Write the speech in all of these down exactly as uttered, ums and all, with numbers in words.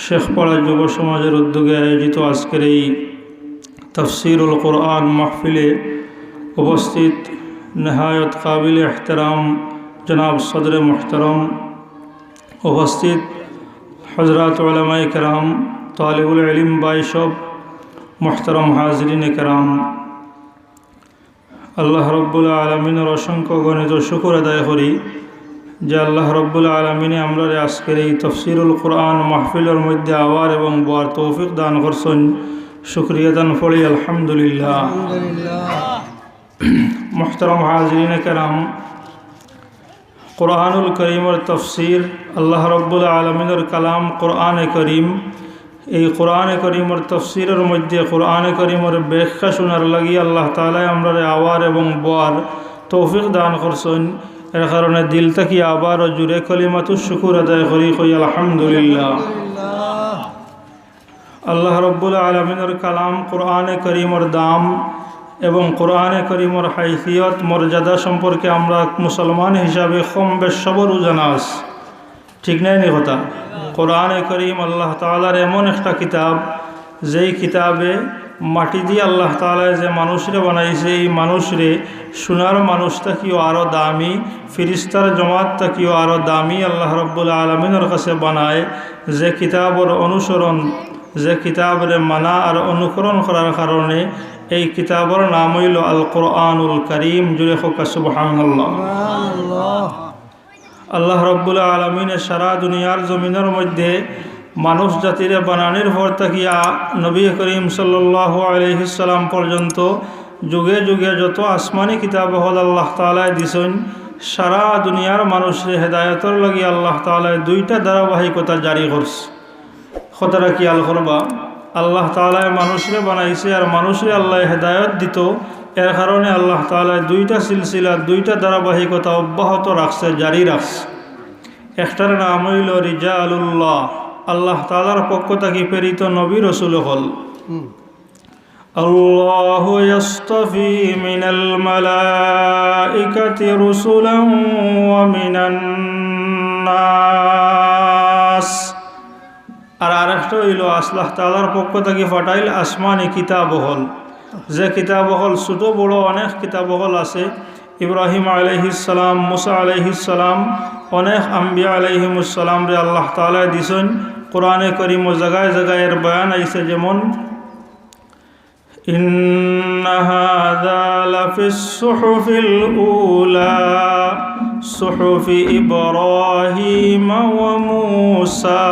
শেখপাড়া যুব সমাজের উদ্যোগে আয়োজিত আজকের এই তাফসীরুল কোরআন মাহফিলে উপস্থিত নেহায়েত কাবিল এহতেরাম জনাব সদরে মুহতারাম, উপস্থিত হযরত উলামায়ে কেরাম, তালিবুল ইলম ভাইসব, মুহতারাম হাজিরিনে কেরাম, আল্লাহ রব্বুল আলামিনের অসংখ্য গণিত শুকুর আদায় করি যে আল্লাহ রব্বুল আলামিনে আমরারে আজকের এই তাফসীরুল কোরআন মাহফিলের মধ্যে আওয়ার এবং বওয়ার তৌফিক দান করছইন। শুকরিয়া দান পড়ি আলহামদুলিল্লাহ। আলহামদুলিল্লাহ। মুহতারাম হাজিরিনে কেরাম, কোরআনুল করিমর তাফসীর, আল্লাহ রব্বুল আলামিনের কালাম কোরআনে করিম, এই কোরআনে করিমর তাফসীরর মধ্যে কোরআনে করিমর ব্যাখ্যা শুনার লাগি আল্লাহ তাআলায় আমরারে আওয়ার এবং বওয়ার তৌফিক দান করছইন। এর কারণে দিল থাকি আবারও জুরে কলিমাতুশ শুকুর আদায় করি, কই আলহামদুলিল্লাহ। আল্লাহ রব্বুল আলামিনের কালাম কোরআনে করিমর দাম এবং কোরআনে করিমর হাইসিয়ত মর্যাদা সম্পর্কে আমরা মুসলমান হিসাবে কম বেশ সবরও জানা আছে, ঠিক নায় নি কথা? কোরআনে করিম আল্লাহ তাআলার এমন একটা কিতাব, যেই কিতাবে মাটি দিয়া আল্লাহ তাআলায় যে মানুষরে বানাইছে, এই মানুষরে সোনার মানুষ থাকিও আরও দামি, ফিরিস্তার জমাত থাকিও আরও দামি আল্লাহ রব্বুল আলামিনের কাছে বানায়। যে কিতাবর অনুসরণ, যে কিতাবরে মানা আর অনুকরণ করার কারণে এই কিতাবর নাম অইলো আল কোরআনুল করিম। জুরে কউক্কা সুবহানাল্লাহ। সুবহানাল্লাহ। আল্লাহ রব্বুল আলামিনে সারা দুনিয়ার জমিনর মধ্যে মানুষ জাতিরে বানানির পর থাকিয়া নবী করিম সাল্লাল্লাহু আলাইহিস সালাম পর্যন্ত যুগে যুগে যত আসমানি কিতাব অকল আল্লাহ তাআলায় দিছইন, সারা দুনিয়ার মানুষরে হেদায়তর লাগি আল্লাহ তাআলায় দুইটা ধারাবাহিকতা জারি করছে। কথাটা খেয়াল করবা, আল্লাহ তাআলায় মানুষরে বানাইছে আর মানুষরে আল্লায় হেদায়ত দিতো, এর কারণে আল্লাহ তাআলায় দুইটা সিলসিলা, দুইটা ধারাবাহিকতা অব্যাহত রাখছে, জারি রাখছে। একটার নাম অইলো রিজালুল্লাহ, আল্লাহ তাআলার পক্ষ থাকি প্রেরিত নবী রসুল অকল। الله يصطفي من الملائكة رسلا ومن الناس। আর আরেকটা অইলো আল্লাহ তাআলার পক্ষ থাকি পাঠাইল আসমানি কিতাব অকল। যে কিতাব অকল ছোট বড় অনেক কিতাব অকল আছে, ইব্রাহিম আলাইহিস সালাম, মুসা আলাইহিস সালাম, অনেক আম্বিয়া আলাইহিমুস সালামরে আল্লাহ তাআলায় দিছইন। কোরআনে করিমও জাগায় জাগায় এর বয়ান আইছে, যেমন إن هذا لفي الصحف الأولى صحف إبراهيم وموسى।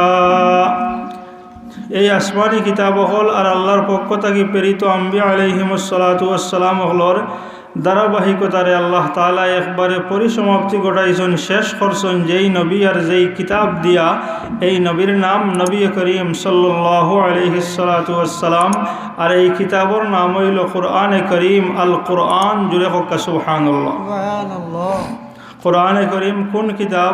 এই আসমানি কিতাব অকল আর আল্লাহর পক্ষ থাকি প্রেরিত আম্বিয়া আলাইহিমুস সালাতু ওয়াস সালাম অকলর ধারাবাহিকতারে আল্লাহ তাআলা একবারে পরিসমাপ্তি ঘটাইছইন, শেষ করছইন যেই নবী আর যেই কিতাব দিয়া। এই নবীর নাম নবী করিম সাল্লাল্লাহু আলাইহিস সালাতু ওয়াস সালাম, আর এই কিতাবর নাম অইলো কোরআনে করিম, আল কোরআন। জুরে কউক্কা সুবহানাল্লাহ। সুবহানাল্লাহ। কোরআনে করিম কোন কিতাব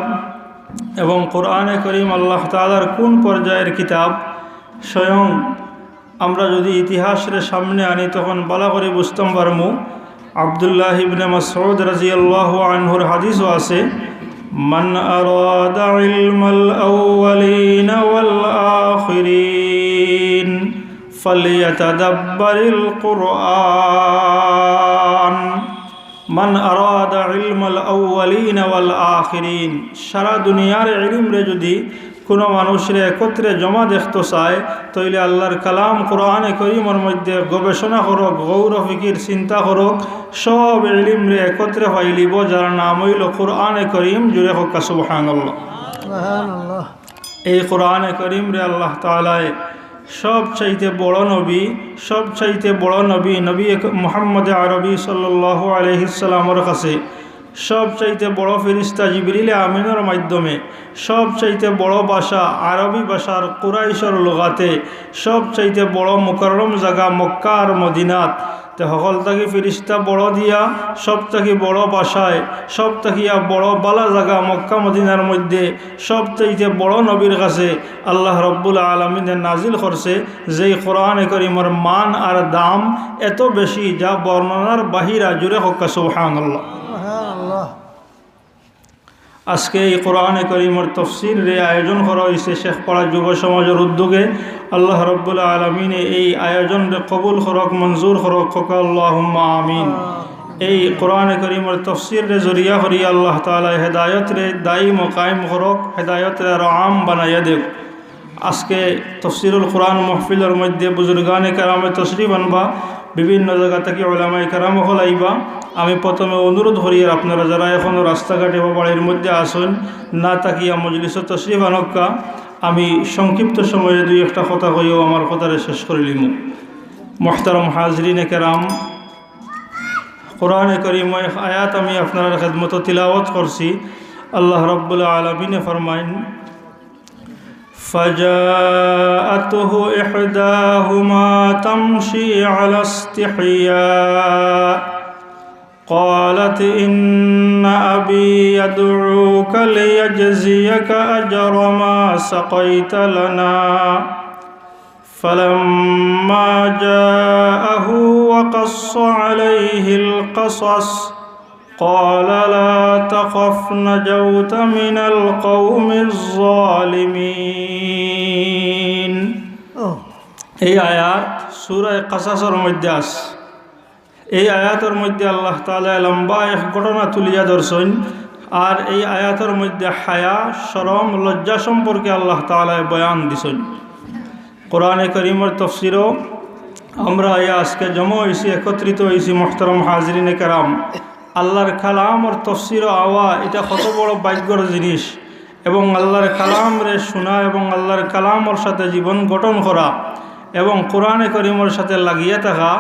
এবং কোরআনে করিম আল্লাহ তাআলার কোন পর্যায়ের কিতাব, স্বয়ং আমরা যদি ইতিহাসরে সামনে আনি, তখন ভালা করি বুঝতাম পারমু। আব্দুল্লাহ ইবনে মাসউদ রাদিয়াল্লাহু আনহুর হাদিসও আছে, من أراد علم الأولين والآخرين فليتدبر القرآن। من أراد علم الأولين والآخرين। সারা দুনিয়ার ইলমরে যদি কোনো মানুষরে একত্রে জমা দেখতো চায়, তাইলে আল্লাহর কালাম কোরআনে করিমর মধ্যে গবেষণা করউক, গৌর ফিকির চিন্তা করউক, সব ইলমরে একত্রে পাইলিবো, যার নাম অইলো কোরআনে করিম। জুরে কউক্কা সুবহানাল্লাহ। সুবহানাল্লাহ। এই কোরআনে করিমরে আল্লাহ তাআলায় সবচাইতে বড় নবী, সবচাইতে বড় নবী, নবী এক-, মুহাম্মদে আরবি সাল্লাল্লাহু আলাইহিস সালামর কাছে সবচাইতে বড় ফিরিস্তা জিবরিলে আমিনর মাধ্যমে, সবচাইতে বড় ভাষা আরবি ভাষার কুরাইশর লুগাতে, সবচাইতে বড় মুকাররম জাগা মক্কা আর মদিনাত, তে হকল থাকি ফিরিস্তা বড় দিয়া, সব থাকি বড় ভাষায়, সব থাকিয়া বড় ভালা জাগা মক্কা মদিনার মধ্যে, সব চাইতে বড় নবীর কাছে আল্লাহ রব্বুল আলামিনে নাজিল করছে, যেই কোরআনে করিমর মান আর দাম এত বেশি, যা বর্ণনার বাহিরা। জুরে কউক্কা সুবহানাল্লাহ। সুবহানাল্লাহ। আজকে এই কোরআনে করিমর তফসিররে আয়োজন করা হইছে শেখপাড়া যুব সমাজর উদ্যোগে। আল্লাহ রব্বুল আলামিনে এই আয়োজনরে কবুল করউক, মঞ্জুর করউক, কউক্কা আল্লাহুম্মা আমিন। এই কোরআনে করিমর তফসিররে জরিয়া করিয়া আল্লাহ তাআলা হেদায়তরে দায়িম ও কায়েম করউক, হেদায়তরে আরো আম বানাইয়া দেউক। আজকে তফসিরুল কোরআন মাহফিলর মধ্যে বুজুর্গানে কেরামে তশরিফ আনবা, বিভিন্ন জাগা থাকি উলামায়ে কেরাম অকল আইবা। আমি প্রথমে অনুরোধ করিয়ার, আপনারা যারা এখনো রাস্তাঘাটে বা বাড়ির মধ্যে আছইন, না থাকিয়া মজলিসো তশরিফ আনউক্কা। আমি সংক্ষিপ্ত সময়ে দুই একটা কথা কইয়াউ আমার কথারে শেষ করিলিমু। মোহতারাম হাজরিনে কেরাম, কোরআনে করিমো এক আয়াত আমি আপনারার খেদমতো তিলাওয়াত করছি। আল্লাহ রাব্বুল আলামিনে ফরমাইন, فجاءته إحداهما تمشي على استحياء قالت إن أبي يدعوك ليجزيك أجر ما سقيت لنا. فلما جاءه وقص عليه القصص قال لا تخف نجوت من القوم الظالمين। এই আয়াত সূরা কাসাসর মধ্যে আছে। এই আয়াতর মধ্যে আল্লাহ তাআলা লম্বা এক ঘটনা তুলিয়া ধরছইন, আর এই আয়াতর মধ্যে হায়া, শরম, লজ্জা সম্পর্কে আল্লাহ তাআলা বয়ান দিছইন। কোরআনে করিমর তফসিরো আমরা আইয়া আজকে জমা হইছি, একত্রিত হইছি, মোহতারাম হাজরিনে কেরাম। আল্লাহর কালামর তফসিরো আওয়া, এটা কত বড় ভাগ্যর জিনিস। এবং আল্লাহর কালামরে শোনা এবং আল্লাহর কালামর সাথে জীবন গঠন করা এবং কোরআনে করিমর সাথে লাগিয়া থাকা,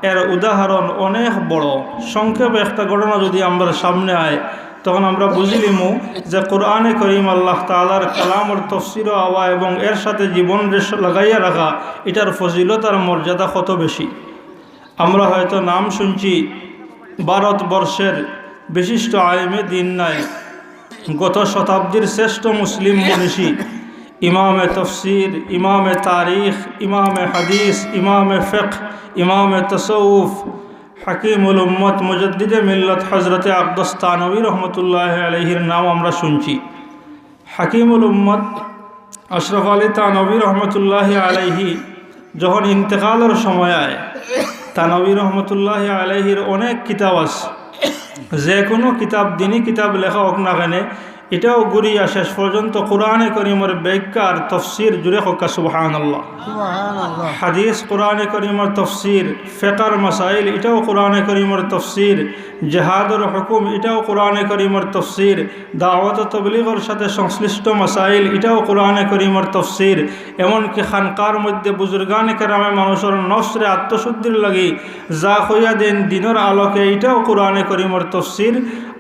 এর উদাহরণ অনেক বড়। সংক্ষেপে একটা ঘটনা যদি আমরার সামনে আয়, তখন আমরা বুঝিলিমু যে কোরআনে করিম আল্লাহ তাআলার কালামর তফসিরো আওয়া এবং এর সাথে জীবন রেশ লাগাইয়া রাখা, এটার ফজিলত আর মর্যাদা কত বেশি। আমরা হয়তো নাম শুনছি ভারতবর্ষের বিশিষ্ট আলিমে দিন নায়, গত শতাব্দীর শ্রেষ্ঠ মুসলিম মনীষী, ইমামে তফসির, ইমামে তারিখ, ইমামে হাদিস, ইমামে ফিকহ, ইমামে তাসাউফ, হাকিমুল উম্মত, মুজাদ্দিদে মিল্লত হযরতে আকদস থানবী রহমতুল্লাহ আলাইহির নাম আমরা শুনছি। হাকিমুল উম্মত আশরাফ আলী থানবী রহমতুল্লাহ আলাইহি যখন ইন্তেকালর সময় আয়, থানবী রহমতুল্লাহ আলাইহির অনেক কিতাব আছে। যে কোনো কিতাব, দিনী কিতাব লেখা হোক না কেনে, এটাও ঘুরিয়া শেষ পর্যন্ত কোরআনে করিমর ব্যাখ্যা আর তফসির, জুরে কউক্কা সুবহানাল্লাহ। সুবহানাল্লাহ। হাদিস কোরআনে করিমর তফসির, ফিকহর মাসাইল, এটাও কোরআনে করিমর তফসির, জেহাদর হুকুম, এটাও কোরআনে করিমর তফসির, দাওয়াত ও তবলিগর সাথে সংশ্লিষ্ট মাসাইল, এটাও কোরআনে করিমর তফসির। এমনকি খানকার মধ্যে বুজুর্গানে কেরামে মানুষর নফসরে আত্মশুদ্ধির লাগি যা কইয়া দেন দিনর আলোকে, এটাও কোরআনে করিমর তফসির।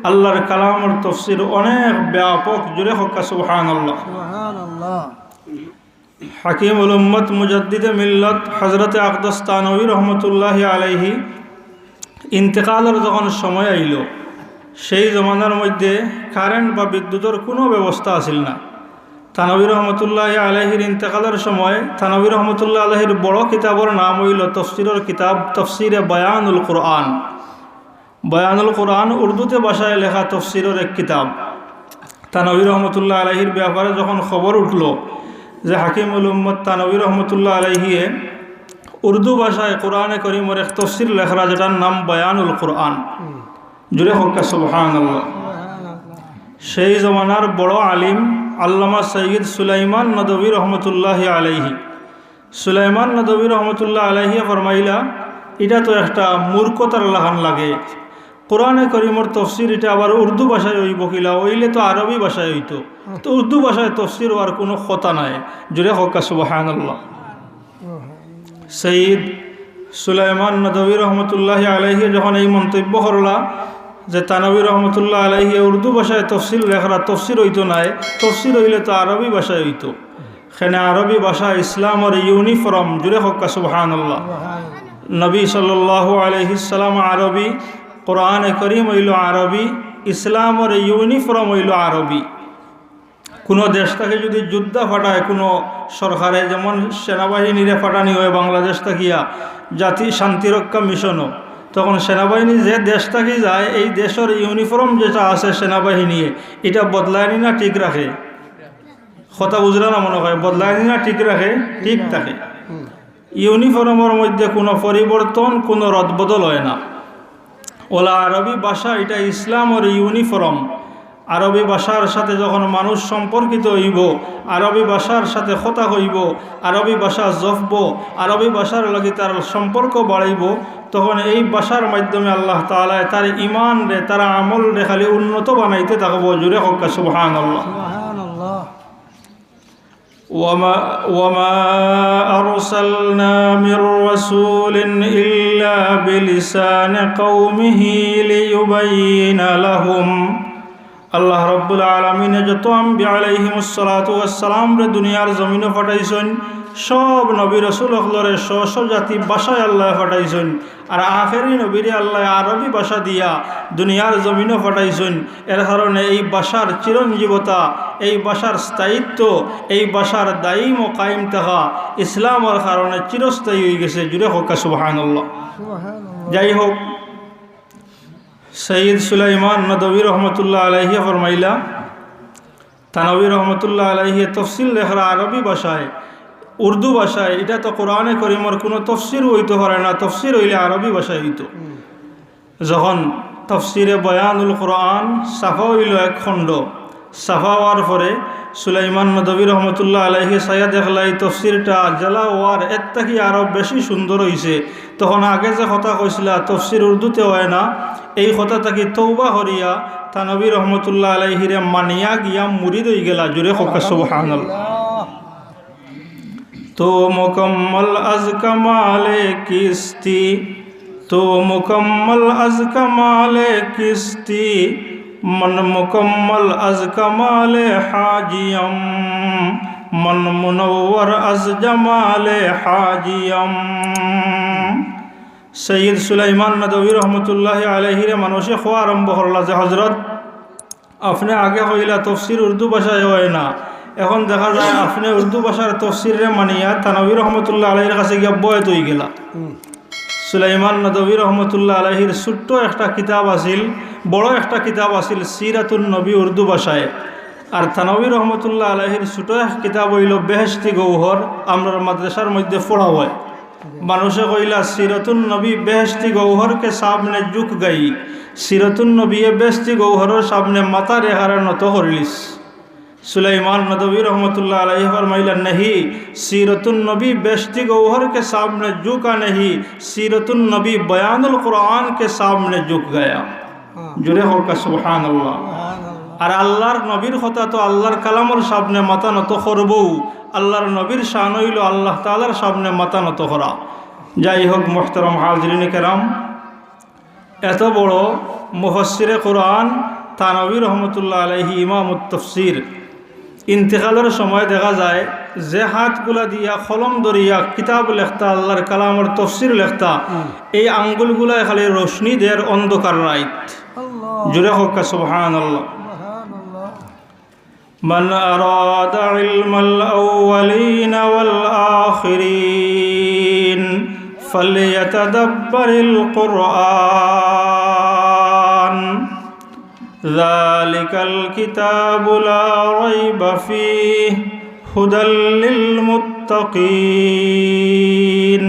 আল্লাহর কালামর তফসির অনেক ব্যাপক, জুরে কউক্কা সুবহানাল্লাহ। সুবহানাল্লাহ। হাকিমুল উম্মত মুজাদ্দিদে মিল্লত হযরতে আকদস থানবী রহমতুল্লাহ আলাইহি ইন্তেকালর যখন সময় আইল, সেই জমানার মধ্যে কারেন্ট বা বিদ্যুতর কোনো ব্যবস্থা আছিল না। থানবী রহমতুল্লাহ আলাইহির ইন্তেকালর সময় থানবী রহমতুল্লাহ আলাইহির বড় কিতাবর নাম অইল তফসিরর কিতাব তফসিরে বায়ানুল কোরআন। বয়ানুল কোরআন উর্দুতে ভাষায় লেখা তফসিরর এক কিতাব। থানবী রহমতুল্লাহ আলাইহির ব্যাপারে যখন খবর উঠল যে হাকিমুল উম্মত থানবী রহমতুল্লাহ আলাইহিয়ে উর্দু ভাষায় কোরআনে করিমর এক তফসির লেখরা, যেটার নাম বয়ানুল কোরআন, জুরে কউক্কা সুবহানাল্লাহ। সেই জমানার বড় আলিম আল্লামা সৈয়দ সুলাইমান নদভী রহমতুল্লাহ আলাইহি, সুলাইমান নদভী রহমতুল্লাহ আলাইহি ফরমাইলা, এটা তো একটা মূর্খতার লাখান লাগে। কোরআনে করিমর তফসির এটা আবার উর্দু ভাষায় অইব কিলা, অইলে তো আরবি ভাষায় অইতো। তো উর্দু ভাষায় তফসির অওয়ার কোনো কথা নাই। জুরে কউক্কা সুবহানাল্লাহ। সৈয়দ সুলাইমান নদভী রহমতুল্লাহ আলাইহি যখন এই মন্তব্য করলা যে থানবী রহমতুল্লাহ আলাইহি উর্দু ভাষায় তফসির লেখরা তফসির অইতো নায়, তফসির অইলে তো আরবি ভাষায় অইতো। কেনে আরবি ভাষা ইসলামর ইউনিফর্ম, জুরে কউক্কা সুবহানাল্লাহ। নবী সাল্লাল্লাহু আলাইহিস সালাম আরবি, কোরআনে করিম অইল আরবি, ইসলামর ইউনিফর্ম অইল আরবি। কোনো দেশ থাকি যদি যোদ্ধা পাঠায় কোনো সরকারে, যেমন সেনাবাহিনীরে পাঠানি হয় বাংলাদেশ থাকিয়া জাতি শান্তিরক্ষা মিশনও, তখন সেনাবাহিনী যে দেশ থাকি যায়, এই দেশর ইউনিফর্ম যেটা আছে সেনাবাহিনী, এটা বদলায়নি না ঠিক রাখে? কথা বুঝরা না মনে হয়, বদলায়নি না ঠিক রাখে? ঠিক থাকে। ইউনিফর্মর মধ্যে কোনো পরিবর্তন, কোনো রদবদল হয় না। ওলা আরবি ভাষা এটা ইসলামর ইউনিফর্ম। আরবি ভাষার সাথে যখন মানুষ সম্পর্কিত হইব, আরবি ভাষার সাথে কথা কইব, আরবি ভাষা জপব, আরবি ভাষার লগে তার সম্পর্ক বাড়াইব, তখন এই ভাষার মাধ্যমে আল্লাহ তাআলায় তার ইমানরে, তার আমলরে খালি উন্নত বানাইতে থাকবো। জুরে কউক্কা সুবহানাল্লাহ। সুবহানাল্লাহ। وما، وما أرسلنا من رسول إلا بلسان قومه ليبين لهم। আল্লাহ রাব্বুল আলামিনে যত আম্বিয়া আলাইহিমুস সালাতু ওয়াস সালামরে দুনিয়ার জমিনো পাঠাইছইন, সব নবী রাসূল অকলরে স্ব স্ব জাতি ভাষায় আল্লায় পাঠাইছইন। আর আখেরি নবীরে আল্লায় আরবি ভাষা দিয়া দুনিয়ার জমিনো পাঠাইছইন। এর কারণে এই ভাষার চিরঞ্জীবতা, এই ভাষার স্থায়িত্ব, এই ভাষার দায়িম ও কায়েম থাকা ইসলামর কারণে চিরস্থায়ী হয়ে গেছে। জুরে কউক্কা সুবহানাল্লাহ। সুবহানাল্লাহ। যাই হোক, সৈয়দ সুলাইমান নদভী রহমতুল্লাহ আলাইহি ফরমাইলা, থানভী রহমতুল্লাহ আলাইহি তফসির লেখরা আরবি ভাষায়, উর্দু ভাষায়, এটা তো কোরআনে করিমর কোনো তফসির হইতো পারে না, তফসির হইলে আরবি ভাষায় হইতো। যখন তফসিরে বয়ানুল কোরআন ছাপা হইল এক খণ্ড, ছাপা হওয়ার পরে সুলাইমান নদভী রহমতুল্লাহ আলাইহি চাইয়া দেখলা এই তফসিরটা জেলা ওয়ার এর থাকি আরো বেশি সুন্দর হইছে। তখন আগে যে কথা কইছিলা তফসির উর্দুতে হয় না, এই কথা থাকি তৌবা করিয়া থানভী রহমতুল্লাহ আলাইহিরে মানিয়া গিয়া মুরিদ হই গেলা। জুরে কউক্কা সুবহানাল্লাহ। تو مکمل از کمال کیستی، تو مکمل از کمال کیستی، من مکمل از کمال حاجیم، من منور از جمال حاجیم۔ সৈয়দ সুলাইমান নদভী রহমতুল্লাহ আলাইহিরে মানুষে কওয়া আরম্ভ করলা যে, হজরত, আপনে আগে কইলা তফসির উর্দু ভাষায় হয় না, এখন দেখা যায় আপনে উর্দু ভাষার তফসিররে মানিয়া থানভী রহমতুল্লাহ আলাইহির কাছে গিয়া বয়াত হই গেলা। সুলাইমান নদভী রহমতুল্লাহ আলাইহির ছোট্ট একটা কিতাব আছিল, বড় একটা কিতাব আছিল সিরাতুন নবী উর্দু ভাষায়। আর থানভী রহমতুল্লাহ আলাইহির ছোট এক কিতাব হইল বেহেশতি গৌহর, আমরার মাদ্রাসার মধ্যে পড়া হয়। মানুষে কইলা, সিরাতুন নবী বেহেশতি গৌহর কে সামনে ঝুক গই, সিরাতুন নবী এ বেহেশতি গৌহরর সামনে মাথা রেখারে নত করিলিস। সুলাইমান নদভী রহমতুল্লাহ আলাইহি ফরমাইলা, নেহি, সিরাতুন নবী বেহেশতি গৌহর কে সামনে ঝুকা নেহি, সিরাতুন নবী বয়ানুল কোরআন কে সামনে ঝুক গয়া। জুরে কউক্কা সুবহানাল্লাহ। আর আল্লাহর নবীর কথা তো আল্লাহর কালামর সামনে মাথা নত করবউ, আল্লাহর নবীর শান হইল আল্লাহ তাআলার সামনে মাথা নত করা। যাই হোক, মুহতারাম হাজিরিনে কেরাম, এত বড় মুফাসসিরে কোরআন থানভী রহমতুল্লাহ আলাইহি ইমামুত তফসির, ইন্তেকালর সময় দেখা যায় যে হাতগুলা দিয়া কলম ধরিয়া কিতাব লেখতা, আল্লাহর কালামর তফসির লেখতা, এই আঙ্গুলগুলায় খালি রোশনি দের অন্ধকার রাইত। জুরে কউক্কা সুবহানাল্লাহ। من أراد علم الأولين والآخرين فليتدبر القرآن ذلك الكتاب لا ريب فيه هدى للمتقين।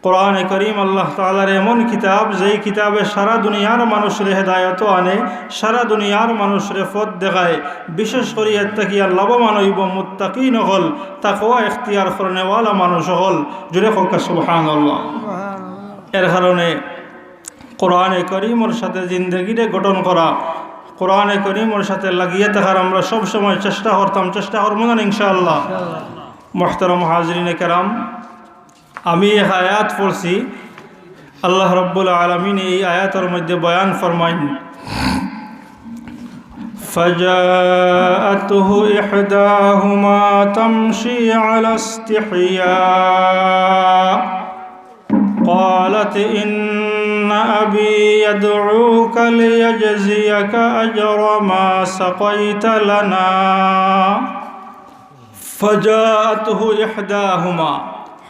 কোরআনে করিম আল্লাহ তাআলার এমন কিতাব, যেই কিতাবে সারা দুনিয়ার মানুষরে হেদায়ত আনে, সারা দুনিয়ার মানুষরে পথ দেখায়। বিশেষ করি এর থাকি আর লাভবান হইব মুত্তাকিন অকল, তাকওয়া এখতিয়ার করনেওয়ালা মানুষ অকল। জুরে কউক্কা সুবহানাল্লাহ। এর কারণে কোরআনে করিমর সাথে জিন্দেগিরে গঠন করা, কোরআনে করিমর সাথে লাগিয়ে থাকার আমরা সব সময় চেষ্টা করতাম, চেষ্টা করবো না ইনশাআল্লাহ। মুহতারাম হাজিরিনে কেরাম, আমি এক আয়াত পড়ছি, আল্লাহ রাব্বুল আলামিন এই আয়াতর মধ্যে বয়ান ফরমাইন, فجاءته إحداهما تمشي على استحياء قالت إن أبي يدعوك ليجزيك أجر ما سقيت لنا فجاءته إحداهما।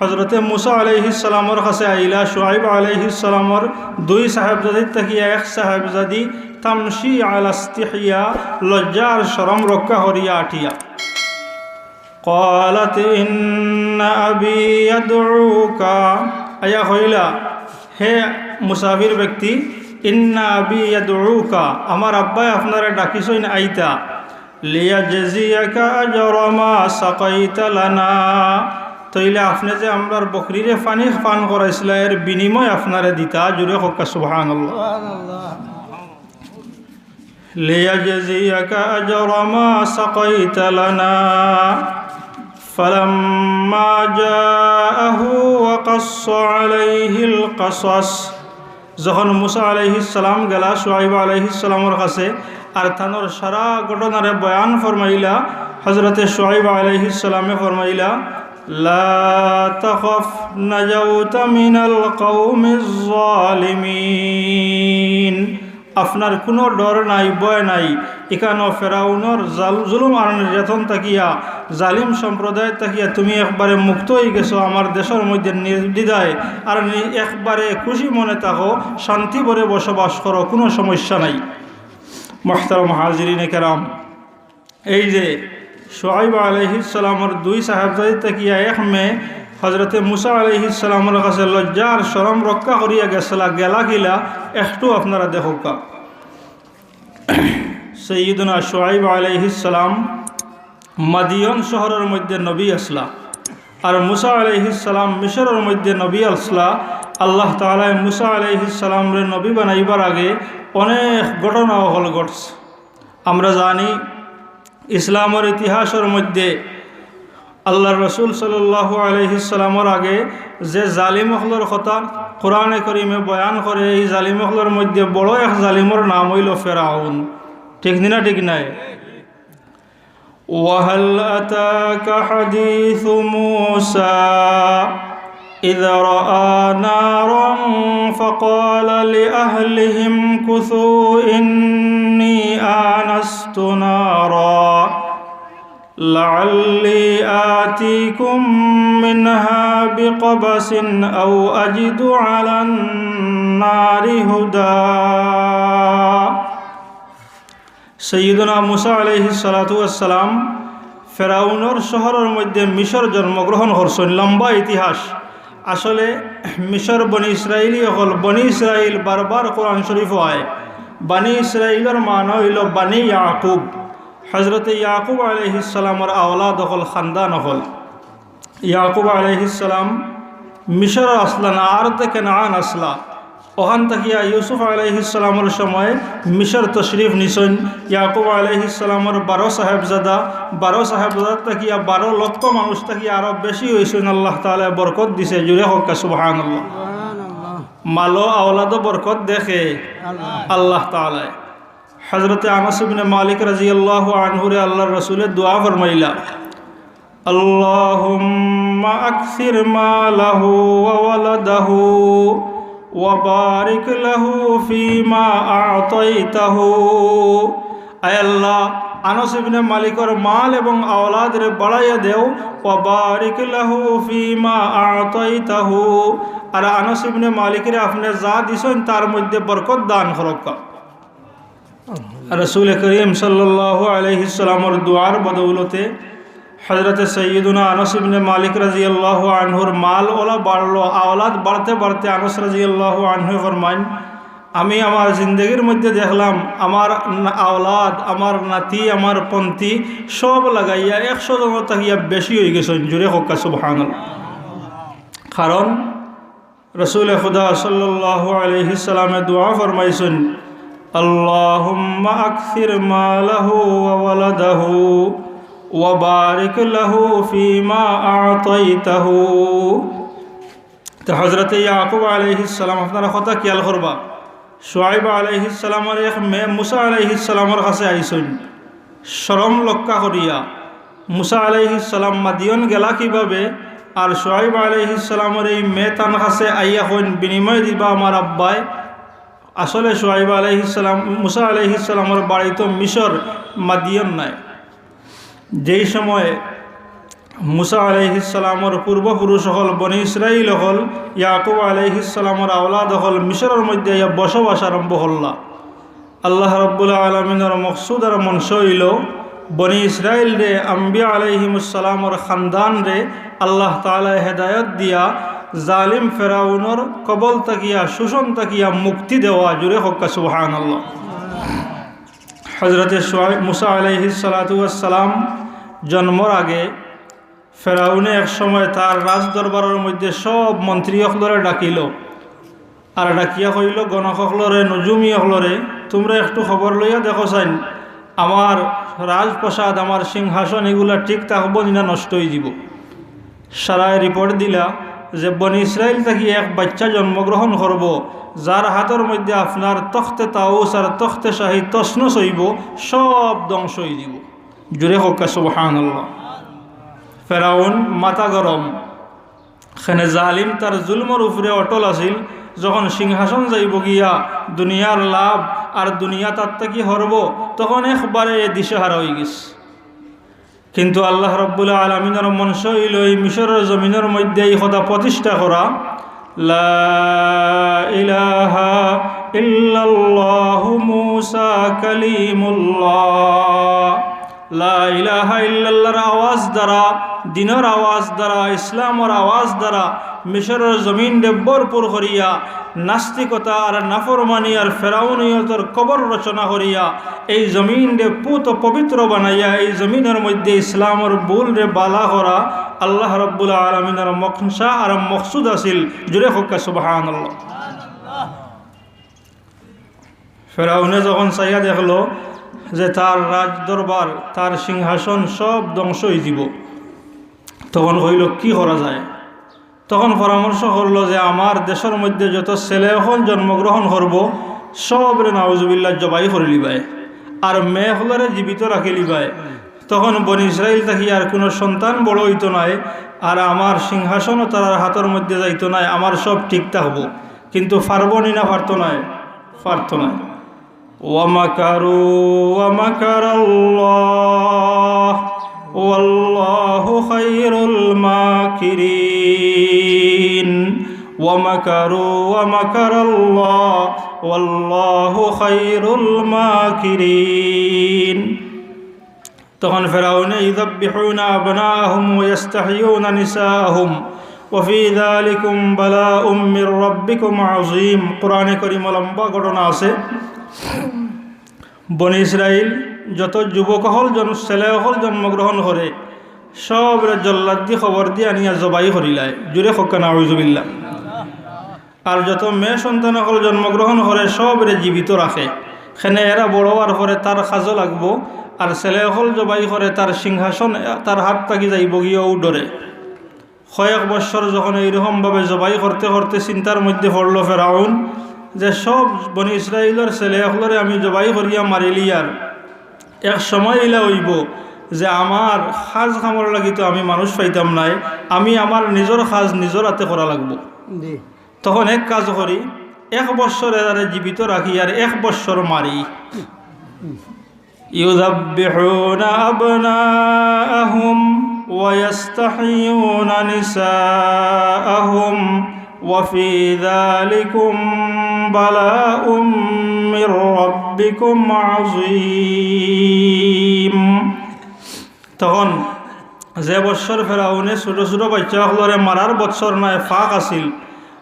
হজরতে মুসা আলাইহিস সালামর কাছে আইলা শুআইব আলাইহিস সালামর দুই সাহেবজাদির থাকিয়া এক সাহেবজাদি, তামশি আলা ইস্তিহয়া, লজ্জা আর শরম রক্ষা করিয়া আটিয়া। قالت إن أبي يدعوك, আইয়া কইলা, হে মুসাফির ব্যক্তি, ইন্না আবি ইয়াদউকা, আমার আব্বায় আপনারে ডাকিছইন আইতা, লিয়াজজিয়াকা আজরা মা সাকাইতা লানা, তইলে আপনে যে আমরার বকরিরে পানি পান করাইছলা, এর বিনিময় আপনারে দিতা। জুরে কউক্কা সুবহানাল্লাহ। লিয়াজজিয়াকা আজরা মা সাকাইতা লানা। ফালাম্মা জাআহু ওয়া কাসসা আলাইহিল কাসাস। যখন মুসা আলাইহিস সালাম গেলা শুআইব আলাইহিস সালামর কাছে, আর তানর সারা ঘটনারে বয়ান ফরমাইলা, হজরতে শুআইব আলাইহিস সালামে ফরমাইলা, লা তাখাফ নাজাউতা মিনাল কওমিজ জালিমিন। আপনার কুনু ডর নাই, ভয় নাই। ইকানো ফেরাউনর জাল-, জুলুম আর নির্যাতন থাকিয়া, জালিম সম্প্রদায় থাকিয়া তুমি একবারে মুক্ত অইগেছো। আমার দেশর মধ্যে নির্দ্বিধায় আর নি-, একবারে খুশি মনে থাকো, শান্তি ভরে বসবাস করো, কুনু সমস্যা নাই। মুহতারাম হাজিরিনে কেরাম, এই যে শুআইব আলাইহিস সালামর দুই সাহেবজাদি থাকিয়া এক মেয়ে হজরতে মুসা আলাইহিস সালামর কাছে লজ্জা আর শরম রক্ষা করিয়া গেছলা, গেলা কিলা একটু আপনারা দেখউক্কা। সৈয়দুনা শুআইব আলাইহিস সালাম মাদিয়ন শহরর মধ্যে নবী আছলা, আর মুসা আলাইহিস সালাম মিশরর মধ্যে নবী আছলা। আল্লাহ তাআলায় মুসা আলাইহিস সালামরে নবী বানাইবার আগে অনেক ঘটনা অকল ঘটছে। আমরা জানি, ইসলামর ইতিহাসর মধ্যে আল্লাহর রসুল সাল্লাল্লাহু আলাইহিস সালামর আগে যে জালিম অকলর কথা কোরআনে করিমে বয়ান করে, এই জালিম অকলর মধ্যে বড় এক জালিমর নাম অইলো ফেরাউন। ঠিক নি না? ঠিক নায়? وهل أتاك حديث موسى إذ رأى نارا فقال لأهله امكثوا إني آنست نارا لعلي آتيكم منها بقبس أو أجد على النار هدى। সৈয়দনা মুসা আলাইহিস সালাতু ওয়াস সালাম ফেরাউনর শহরর মধ্যে মিশর জন্মগ্রহণ করছইন, লম্বা ইতিহাস। আসলে মিশর বনি ইসরাইলি অকল, বনি ইসরাইল বারবার কোরআন শরীফো আয়। বানি ইসরাইলর মানা অইলো বানি ইয়াকুব। হজরতে ইয়াকুব আলাইহিস সালামর আওলাদ অকল, খানদান অকল। ইয়াকুব আলাইহিস সালাম মিশর আছলা না, আরদে কেনান আছলা। অখান থাকিয়া ইউসুফ আলাইহিস সালামর সময় মিশর তশরিফ নিছইন। ইয়াকুব আলাইহিস সালামর বারো সাহেবজাদা, বারো সাহেবজাদা থাকিয়া বারো লক্ষ মানুষ থাকিয়া আরো বেশি অইছইন। আল্লাহ তাআলায় বরকত দিছে। জুরে কউক্কা সুবহানাল্লাহ। সুবহানাল্লাহ। মালো আওলাদো বরকত দেখে আল্লাহ। আল্লাহ তাআলায়। হজরতে আনাস ইবনে মালিক রাদিয়াল্লাহু আনহুরে আল্লাহর রসুলে দোয়া ফরমাইলা, اللهم أكثر ماله وولده وبارك له فيما أعطيته। আয় আল্লাহ, আনাস ইবনে মালিকর মাল এবং আওলাদরে বাড়াইয়া দেও। وبارك له فيما أعطيته। আর আনাস ইবনে মালিকরে আপনে যা দিছইন তার মধ্যে বরকত দান করউক্কা। রসুল করিম সাল্লাল্লাহু আলাইহিস সালামর দোয়ার বদৌলতে হজরতে সৈয়দুনা আনাস ইবনে মালিক রাদিয়াল্লাহু আনহুর মাল অলা বাড়লো, আওলাদ বাড়তে বাড়তে আনাস রাদিয়াল্লাহু আনহু ফরমাইন, আমি আমার জিন্দেগির মধ্যে দেখলাম আমার না-, আওলাদ, আমার নাতি, আমার পন্তি সব লাগাইয়া একশো জন থাকিয়া বেশি অইগেছইন। জুরে কউক্কা সুবহানাল্লাহ। কারণ রসুলে খুদা সাল্লাল্লাহু আলাইহিস সালামে দোয়া ফরমাইছইন, اللهم أكثر ماله وولده وبارك له فيما أعطيته। তো হজরতে ইয়াকুব আলাইহিস সালাম, আপনারা কথা খেয়াল করবা, শুআইব আলাইহিস সালামর এক মেয়ে মুসা আলাইহিস সালামর কাছে আইছইন, শরম রক্ষা করিয়া। মুসা আলাইহিস সালাম মাদিয়ন গেলা কিভাবে? আর শুআইব আলাইহিস সালামর এই মেয়ে তান কাছে আইয়া কইন, বিনিময় দিবা আমার আব্বায়। আসলে শুআইব আলাইহিস সালাম, মুসা আলাইহিস সালামর বাড়ি তো মিশর, মাদিয়ন নায়। যেই সময় মুসা আলাইহিস সালামর পূর্বপুরুষ অকল, বনি ইসরাইল অকল, ইয়াকুব আলাইহিস সালামর আওলাদ অকল মিশরর মধ্যে আইয়া বসবাস আরম্ভ করলা। আল্লাহ রাব্বুল আলামিনর মকসুদ আর মনশা অইলো বনি ইসরাইলরে, আম্বিয়া আলাইহিমুস সালামর খানদানরে আল্লাহ তাআলায় হেদায়ত দিয়া জালিম ফেরাউনর কবল থাকিয়া, শোষণ থাকিয়া মুক্তি দেওয়া। জুরে কউক্কা সুবহানাল্লাহ। হজরতে মুসা আলাইহিস সালাতু ওয়াস সালাম জন্মর আগে ফেরাউনে এক সময় তার রাজদরবারর মধ্যে সব মন্ত্রী অকলরে ডাকিল, আর ডাকিয়া কইল, "গণক অকলরে, নুজুমি অকলরে, তুমরা একটু খবর লইয়া দেখো চাইন, আমার রাজপ্রাসাদ, আমার সিংহাসন, ইগুলা ঠিক থাকবো নি না নষ্ট অইযিবো?" সারায় রিপোর্ট দিলা যে বনি ইসরাইল থাকি এক বাইচ্চা জন্মগ্রহণ করবো, যার হাতর মধ্যে আপনার তখতে তাউস আর তখতে শাহী তছনছ অইবো, সব ধ্বংস অইযিবো। জুরে কউক্কা সুবহানাল্লাহ। ফেরাউন মাথা গরম, কেনে জালিম তার জুলুমর উপরে অটল আছিল। যখন সিংহাসন যাইবো গিয়া, দুনিয়ার লাভ আর দুনিয়া তার থাকি হরবো, তখন একবারে দিশেহারা অইগেছে। কিন্তু আল্লাহ রাব্বুল আলামিনর মনশা অইলো এই মিশরর জমিনর মধ্যে এই কথা প্রতিষ্ঠা করা, লা ইলাহা ইল্লাল্লাহু মুসা কালিমুল্লাহ। লা ইলাহা ইল্লাল্লাহর আওয়াজ দ্বারা, দ্বীনর আওয়াজ দ্বারা, ইসলামর আওয়াজ দ্বারা মিশরর জমিনরে ভরপুর করিয়া নাস্তিকতা আর নাফরমানি আর ফেরাউনিয়তর কবর রচনা করিয়া এই জমিনরে পুত পবিত্র বানাইয়া এই জমিনর মধ্যে ইসলামর বুলরে বালা করা আল্লাহ রাব্বুল আলামিনর মনশা আর মকসুদ আছিল। জুরে কউক্কা সুবহানাল্লাহ। ফেরাউনে যখন চাইয়া দেখলো যে তার রাজদরবার, তার সিংহাসন সব ধ্বংস অইযিবো, তখন কইল, "কি করা যায়?" তখন পরামর্শ করলো যে আমার দেশর মধ্যে যত ছেলে অকল জন্মগ্রহণ করবো, সবরে নাউজুবিল্লাহ জবাই করিলিবায়, আর মেয়ে অকলরে জীবিত রাখিলিবায়। তখন বনি ইসরাইল থাকি আর কুনু সন্তান বড় অইতো নায়, আর আমার সিংহাসনও তারার হাতর মধ্যে যাইতো নায়, আমার সব ঠিক থাকবো। কিন্তু পারবো নি না পারতো নায়? পারতো নায়। ومكروا ومكر الله والله خير الماكرين. ومكروا ومكر الله والله خير الماكرين. তখন ফেরাউনে, يذبحون أبناءهم ويستحيون نساءهم وفي ذلكم بلاء من ربكم عظيم। কোরআনে করিমো লম্বা ঘটনা আছে। বনি ইসরাইল যত যুবক অকল জন-, ছেলে অকল জন্মগ্রহণ করে, সবরে জল্লাদ দি কবর দি আনিয়া জবাই করিলায়। জুরে কউক্কা নাউজুবিল্লাহ। আর যত মেয়ে সন্তান অকল জন্মগ্রহণ করে, সবরে জীবিত রাখে। কেনে এরা বড় অওয়ার পরে তার কাজো লাগবো, আর ছেলে অকল জবাই করে তার সিংহাসন তার হাত থাকি যাইবো গিয়া অউ ডরে। কয়েক বৎসর যখন এইরকমভাবে জবাই করতে করতে চিন্তার মধ্যে পড়লো ফেরাউন যে সব বনি ইসরাইলর ছেলে অকলরে আমি জবাই করিয়া মারিলিয়ার, এক সময় ইলা অইবো যে আমার কাজ কামর লাগি তো আমি মানুষ পাইতাম নায়, আমি আমার নিজর কাজ নিজর আতে করা লাগবো। জি। তখন এক কাজ করি, এক বৎসর এরারে জীবিত রাখি আর এক বৎসর মারি। يذبحون أبناءهم ويستحيون نساءهم وفي ذلكم بلاء من ربكم عظيم. তখন যে বৎসর ফেরাউনে ছোট ছোট বাইচ্চা অকলরে মারার বৎসর নায়, ফাক আছিল,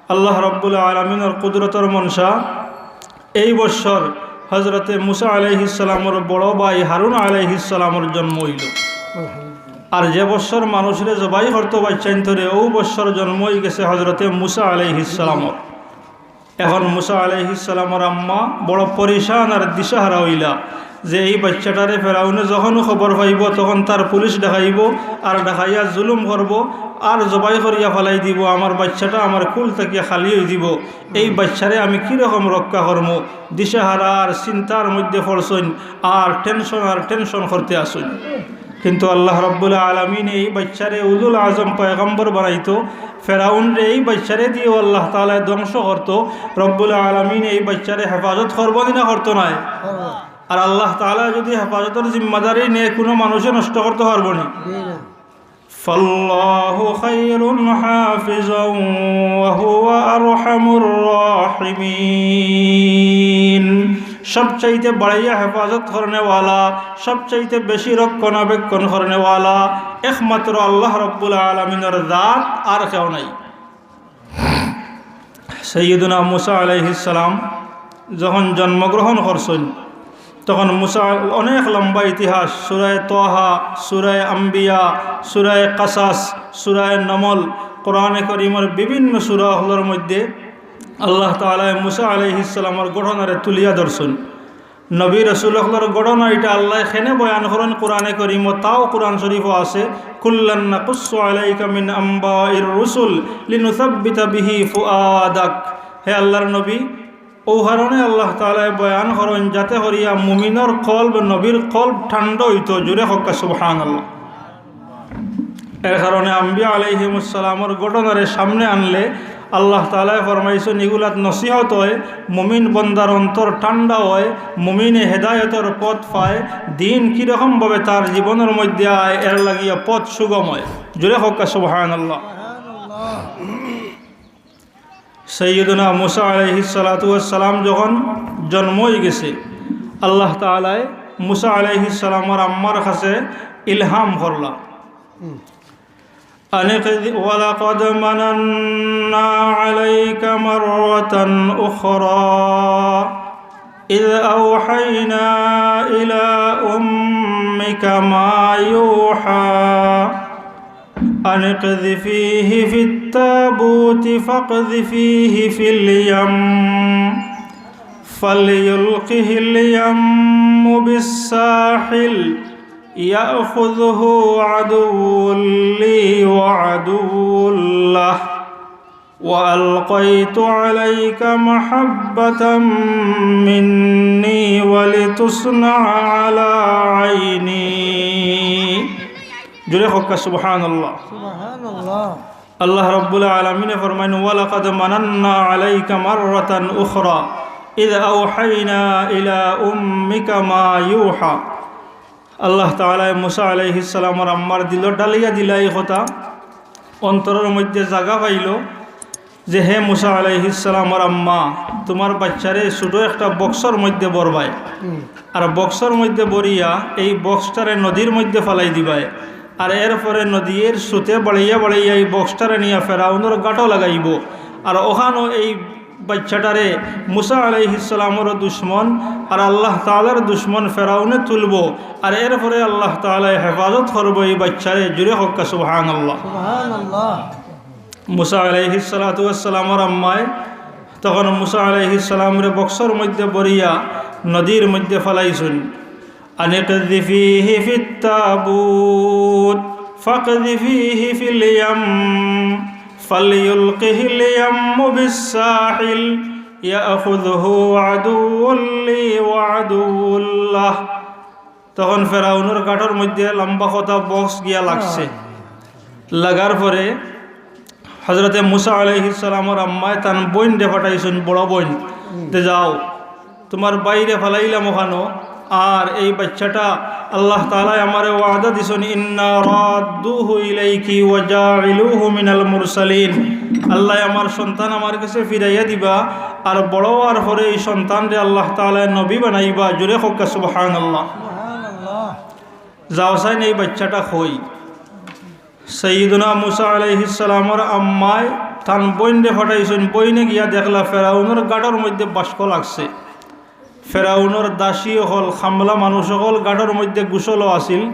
আল্লাহ রাব্বুল আলামিনর কুদরতর মনশা, এই বৎসর হজরতে মুসা আলাইহিস সালামর বড় ভাই হারুন আলাইহিস সালামর জন্ম অইলো। আর যে বৎসর মানুষরে জবাই করতো বাইচ্চাইন্তরে, অউ বৎসর জন্ম অইগেছে হজরতে মুসা আলাইহিস সালামর। এখন মুসা আলাইহিস সালামর আম্মা বড় পরেশান আর দিশাহারা অইলা যে এই বাইচ্চাটারে ফেরাউনে যখন খবর পাইবো, তখন তার পুলিশ ডাকাইবো, আর ডাকাইয়া জুলুম করবো, আর জবাই করিয়া ফালাই দিবো। আমার বাইচ্চাটা আমার কুল থাকিয়া খালি অইযিবো। এই বাইচ্চারে আমি কিরকম রক্ষা করমু? দিশাহারা আর চিন্তার মধ্যে পড়ছইন, আর টেনশন আর টেনশন করতে আছইন। কিন্তু আল্লাহ রাব্বুল আলামিনে এই বাইচ্চারে উলুল আজম পয়গম্বর বানাইতো, ফেরাউনরে এই বাইচ্চারে দিয়াও আল্লাহ তাআলায় ধ্বংস করতো। রাব্বুল আলামিনে এই বাইচ্চারে হেফাজত করবো নি না করতো নায়? আর আল্লাহ তাআলায় যুদি হেফাজতর জিম্মাদারি নেয়, কুনু মানুষে নষ্ট করতো পারবো নি? فالله خير حافظا وهو أرحم الراحمين। সবচাইতে বাড়াইয়া হেফাজত করনেওয়ালা, সবচাইতে বেশি রক্ষণাবেক্ষণ করনেওয়ালা একমাত্র আল্লাহ রব্বুল আলামিনর জাত, আর কেউ নাই। সাইয়্যিদুনা মুসা আলাইহিস সালাম যখন জন্মগ্রহণ করছইন, তখন মুসা, অনেক লম্বা ইতিহাস, সূরায়ে তাহা, সূরায়ে আম্বিয়া, সূরায়ে কাসাস, সূরায়ে নমল, কোরআনে করিমর বিভিন্ন সূরা অকলর মধ্যে আল্লাহ তাআলায় মুসা আলাইহিস সালামর ঘটনারে তুলিয়া ধরছইন। নবী রাসূল অকলর ঘটনা ইটা আল্লায় কেনে বয়ান করইন কোরআনে করিমো, তাও কোরআন শরীফো আছে, "কুল্লান নাকুসসু আলাইকা মিন আম্বাইর রুসুল লিনুসাব্বিতা বিহি ফুআদাক।" হে আল্লাহর নবী, অউ কারণে আল্লাহ তাআলায় বয়ান করইন যাতে করিয়া মুমিনর কলব, নবীর কলব ঠান্ডা অইতো। জুরে কউক্কা সুবহানাল্লাহ। এর কারণে আম্বিয়া আলাইহিমুস সালামর ঘটনারে সামনে আনলে আল্লাহ তাআলায় ফরমাইছইন, ইগুলাত নসিহত অয়, মুমিন বন্দার অন্তর ঠান্ডা অয়, মুমিনে হেদায়েতর পথ পায়, দ্বীন কিরকম ভাবে তার জীবনর মধ্যে আয়, এর লাগিয়া পথ সুগম অয়। জুরে কউক্কা সুবহানাল্লাহ। সাইয়্যিদুনা মুসা আলাইহিস সালাতু ওয়াস সালাম যখন জন্ম অইগেছে, আল্লাহ তাআলায় মুসা আলাইহিস সালামর আম্মার কাছে ইলহাম করলা। أن اقذ-، ولقد مننا عليك مرة أخرى إذ أوحينا إلى أمك ما يوحى أن اقذفيه في التابوت فاقذفيه في اليم فليلقه اليم بالساحل يأخذه عدو لي وعدو له وألقيت عليك محبة مني ولتصنع على عيني। জুরে কউক্কা সুবহানাল্লাহ। সুবহানাল্লাহ। আল্লাহ রাব্বুল আলামিনে ফরমাইন, "ওয়ালাকাদ মানান্না আলাইকা মাররাতান উখরা, ইয আওহাইনা ইলা উম্মিকা মা ইউহা।" আল্লাহ তাআলায় মুসা আলাইহিস সালামর আম্মার দিলো ঢালিয়া দিলা ই কথা, অন্তরর মধ্যে জাগা পাইলো যে, "হে মুসা আলাইহিস সালামর আম্মা, তুমার বাইচ্চারে ছুটো একটা বক্সর মধ্যে ভরবায়, হুম। আর বক্সর মধ্যে ভরিয়া এই বক্সটারে নদীর মধ্যে ফালাই দিবায়।" আর এরপরে নদীর স্রোতে বাড়াইয়া বাড়াইয়া এই বক্সটারে নিয়া ফেরাউনর গাটো লাগাইবো। আর অখানো এই বাইচ্চাটারে মুসা আলাইহিস সালামর দুশমন আর আল্লাহ তাআলার দুশমন ফেরাউনে তুলবো। আর এরপরে আল্লাহ তাআলায় হেফাজত করবো এই বাইচ্চারে। জুরে কউক্কা সুবহানাল্লাহ। সুবহানাল্লাহ। মুসা আলাইহিস সালাতু ওয়াস সালামর আম্মায় তখন মুসা আলাইহিস সালামরে বক্সর মধ্যে ভরিয়া নদীর মধ্যে ফালাইছইন। أن اقذفيه في التابوت فاقذفيه في اليم فليلقه اليم بالساحل يأخذه عدو لي وعدو له। তখন ফেরাউনর গাটর মধ্যে লম্বা কথা বক্স গিয়া লাগছে। লাগার পরে হযরতে মুসা আলাইহিস সালামর আম্মায় তান বইনরে পাঠাইছইন, বড় বইন, তে, "যাও, তুমার ভাইরে ফালাইলাম অখানো, আর এই বাইচ্চাটা আল্লাহ তাআলায় আমারে ওয়াদা দিছইন, ইন্না রাদ্দুহু ইলাইকি ওয়া জাইলুহু মিনাল মুরসালিন। আল্লায় আমার সন্তান আমার কাছে ফিরাইয়া দিবা, আর বড় অওয়ার পরে এই সন্তানরে আল্লাহ তাআলায় নবী বানাইবা।" জুরে কউক্কা সুবহানাল্লাহ। সুবহানাল্লাহ। যাও চাইন এই বাইচ্চাটা কই। সাইয়্যিদুনা মুসা আলাইহিস সালামর আম্মায় তান বইনরে পাঠাইছইন, বইনে গিয়া দেখলা ফেরাউনর গাটর মধ্যে বাস্ক লাগছে। ফেরাউনর দাসী অকল, কামলা মানুষ অকল গাটর মধ্যে গোসলো আছিল।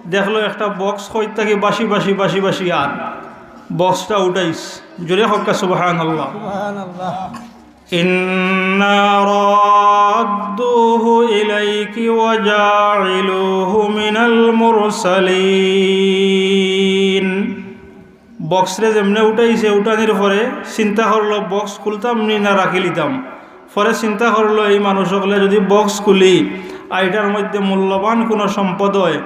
দেখলো একটা বক্স কই থাকি বাসি বাসি বাসি বাসি আর বক্সটা উঠাইছ। জুরে কউক্কা সুবহানাল্লাহ। সুবহানাল্লাহ। إنا رادوه إليك وجاعلوه من المرسلين। বক্সরে যেমনে উঠাইছে, উঠানির পরে চিন্তা করলো, বক্স খুলতাম নি না রাখিলিতাম। পরে চিন্তা করলো, এই মানুষ অকলে যদি বক্স খুলি, আর ইটার মধ্যে মূল্যবান কুনু সম্পদ অয়,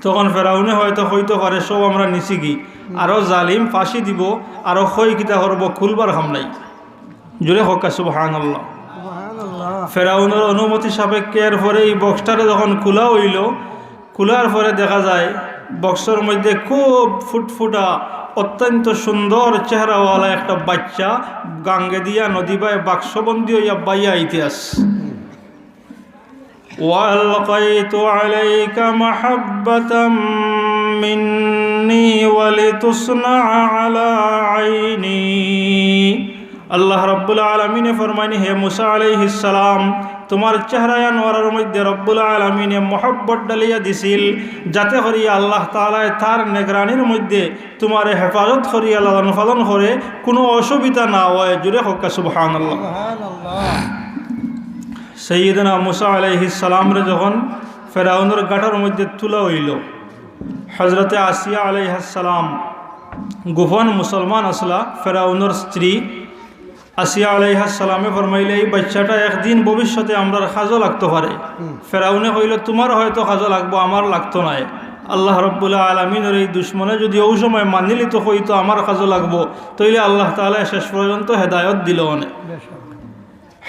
তখন ফেরাউনে হয়তো কইতো পারে, "সব আমরা নিছি গি।" আরো জালিম ফাঁসি দিবো, আরো কই কিতা করবো, খুলবার কাম নাই। জুরে কউক্কা সুবহানাল্লাহ। সুবহানাল্লাহ। ফেরাউনর অনুমতি সাপেক্ষে এরপরে এই বক্সটারে যখন খুলা অইলো, খুলার পরে দেখা যায় বক্সর মধ্যে খুব ফুটফুটা, অত্যন্ত সুন্দর চেহারাওয়ালা একটা বাচ্চা গাঙ্গে দিয়া নদী বায় বাক্সবন্দি অইয়া বাইয়া আইতে আছে। وألقيت عليك محبة مني ولتصنع على عيني। আল্লাহ রাব্বুল আলামিনে ফরমাইন, হে মুসা আলাইহিস সালাম, তুমার চেহারা আনোয়ারর মধ্যে রাব্বুল আলামিনে মহব্বত ডালিয়া দিছিল, যাতে করিয়া আল্লাহ তাআলায় তার নিগরানির মধ্যে তুমারে হেফাজত করিয়া লালন পালন করে কুনু অসুবিধা না অয়। জুরে কউক্কা সুবহানাল্লাহ। সুবহানাল্লাহ। সাইয়্যিদুনা মুসা আলাইহিস সালামরে যখন ফেরাউনর গাটার মধ্যে তুলা অইলো, হযরতে আসিয়া আলাইহাস সালাম গোপন মুসলমান আছলা, ফেরাউনর স্ত্রী। আসিয়া আলাইহাস সালামে ফরমাইলা, এই বাচ্চাটা একদিন ভবিষ্যতে আমরার কাজো লাগতো পারে। হুম। ফেরাউনে কইলো, তুমার হয়তো কাজো লাগবো, আমার লাগতো নায়। আল্লাহ রাব্বুল আলামিনর এই দুশমনে যুদি অউ সময় মানিলিতো, কইতো আমার কাজো লাগবো, তাইলে আল্লাহ তাআলায় শেষ পর্যন্ত হেদায়ত দিলো অনে। বেশ।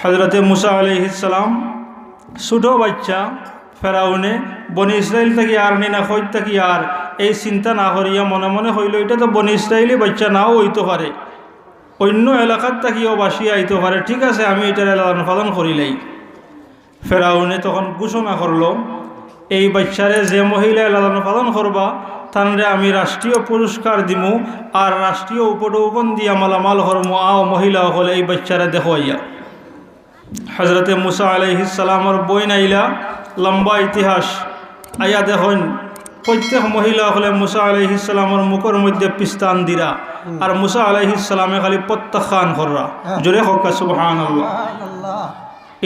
হযরতে মুসা আলাইহিস সালাম ছোট বাচ্চা, ফেরাউনে বনি ইসরাইল থাকি আর নি না কই থাকি আর, এই চিন্তা না করিয়া মনে মনে কইলো, ইটা তো বনি ইসরাইলি বাচ্চা নাও অইতো পারে, অইন্য এলাকাত থাকিও বাসিয়া আইতো পারে, ঠিক আছে, আমি ইটারে লালন পালন করিলাই। ফেরাউনে তখন ঘোষণা করলো, এই বাচ্চারে যে মহিলায় লালন পালন করবা, তানরে আমি রাষ্ট্রীয় পুরস্কার দিমু, আর রাষ্ট্রীয় উপঢৌকন দিয়া মালামাল করমু। আও মহিলা অকল, এই বাচ্চারে দেখো আইয়া। হযরতে মুসা আলাইহিস সালামর বইন আইলা, লম্বা ইতিহাস। আইয়া দেখইন, প্রত্যেক মহিলা অকলে মুসা আলাইহিস সালামর মুখর মধ্যে পিস্তান দিরা, হুম। আর মুসা আলাইহিস সালামে খালি প্রত্যাখ্যান কররা। হ্যাঁ। জুরে কউক্কা সুবহানাল্লাহ। সুবহানাল্লাহ।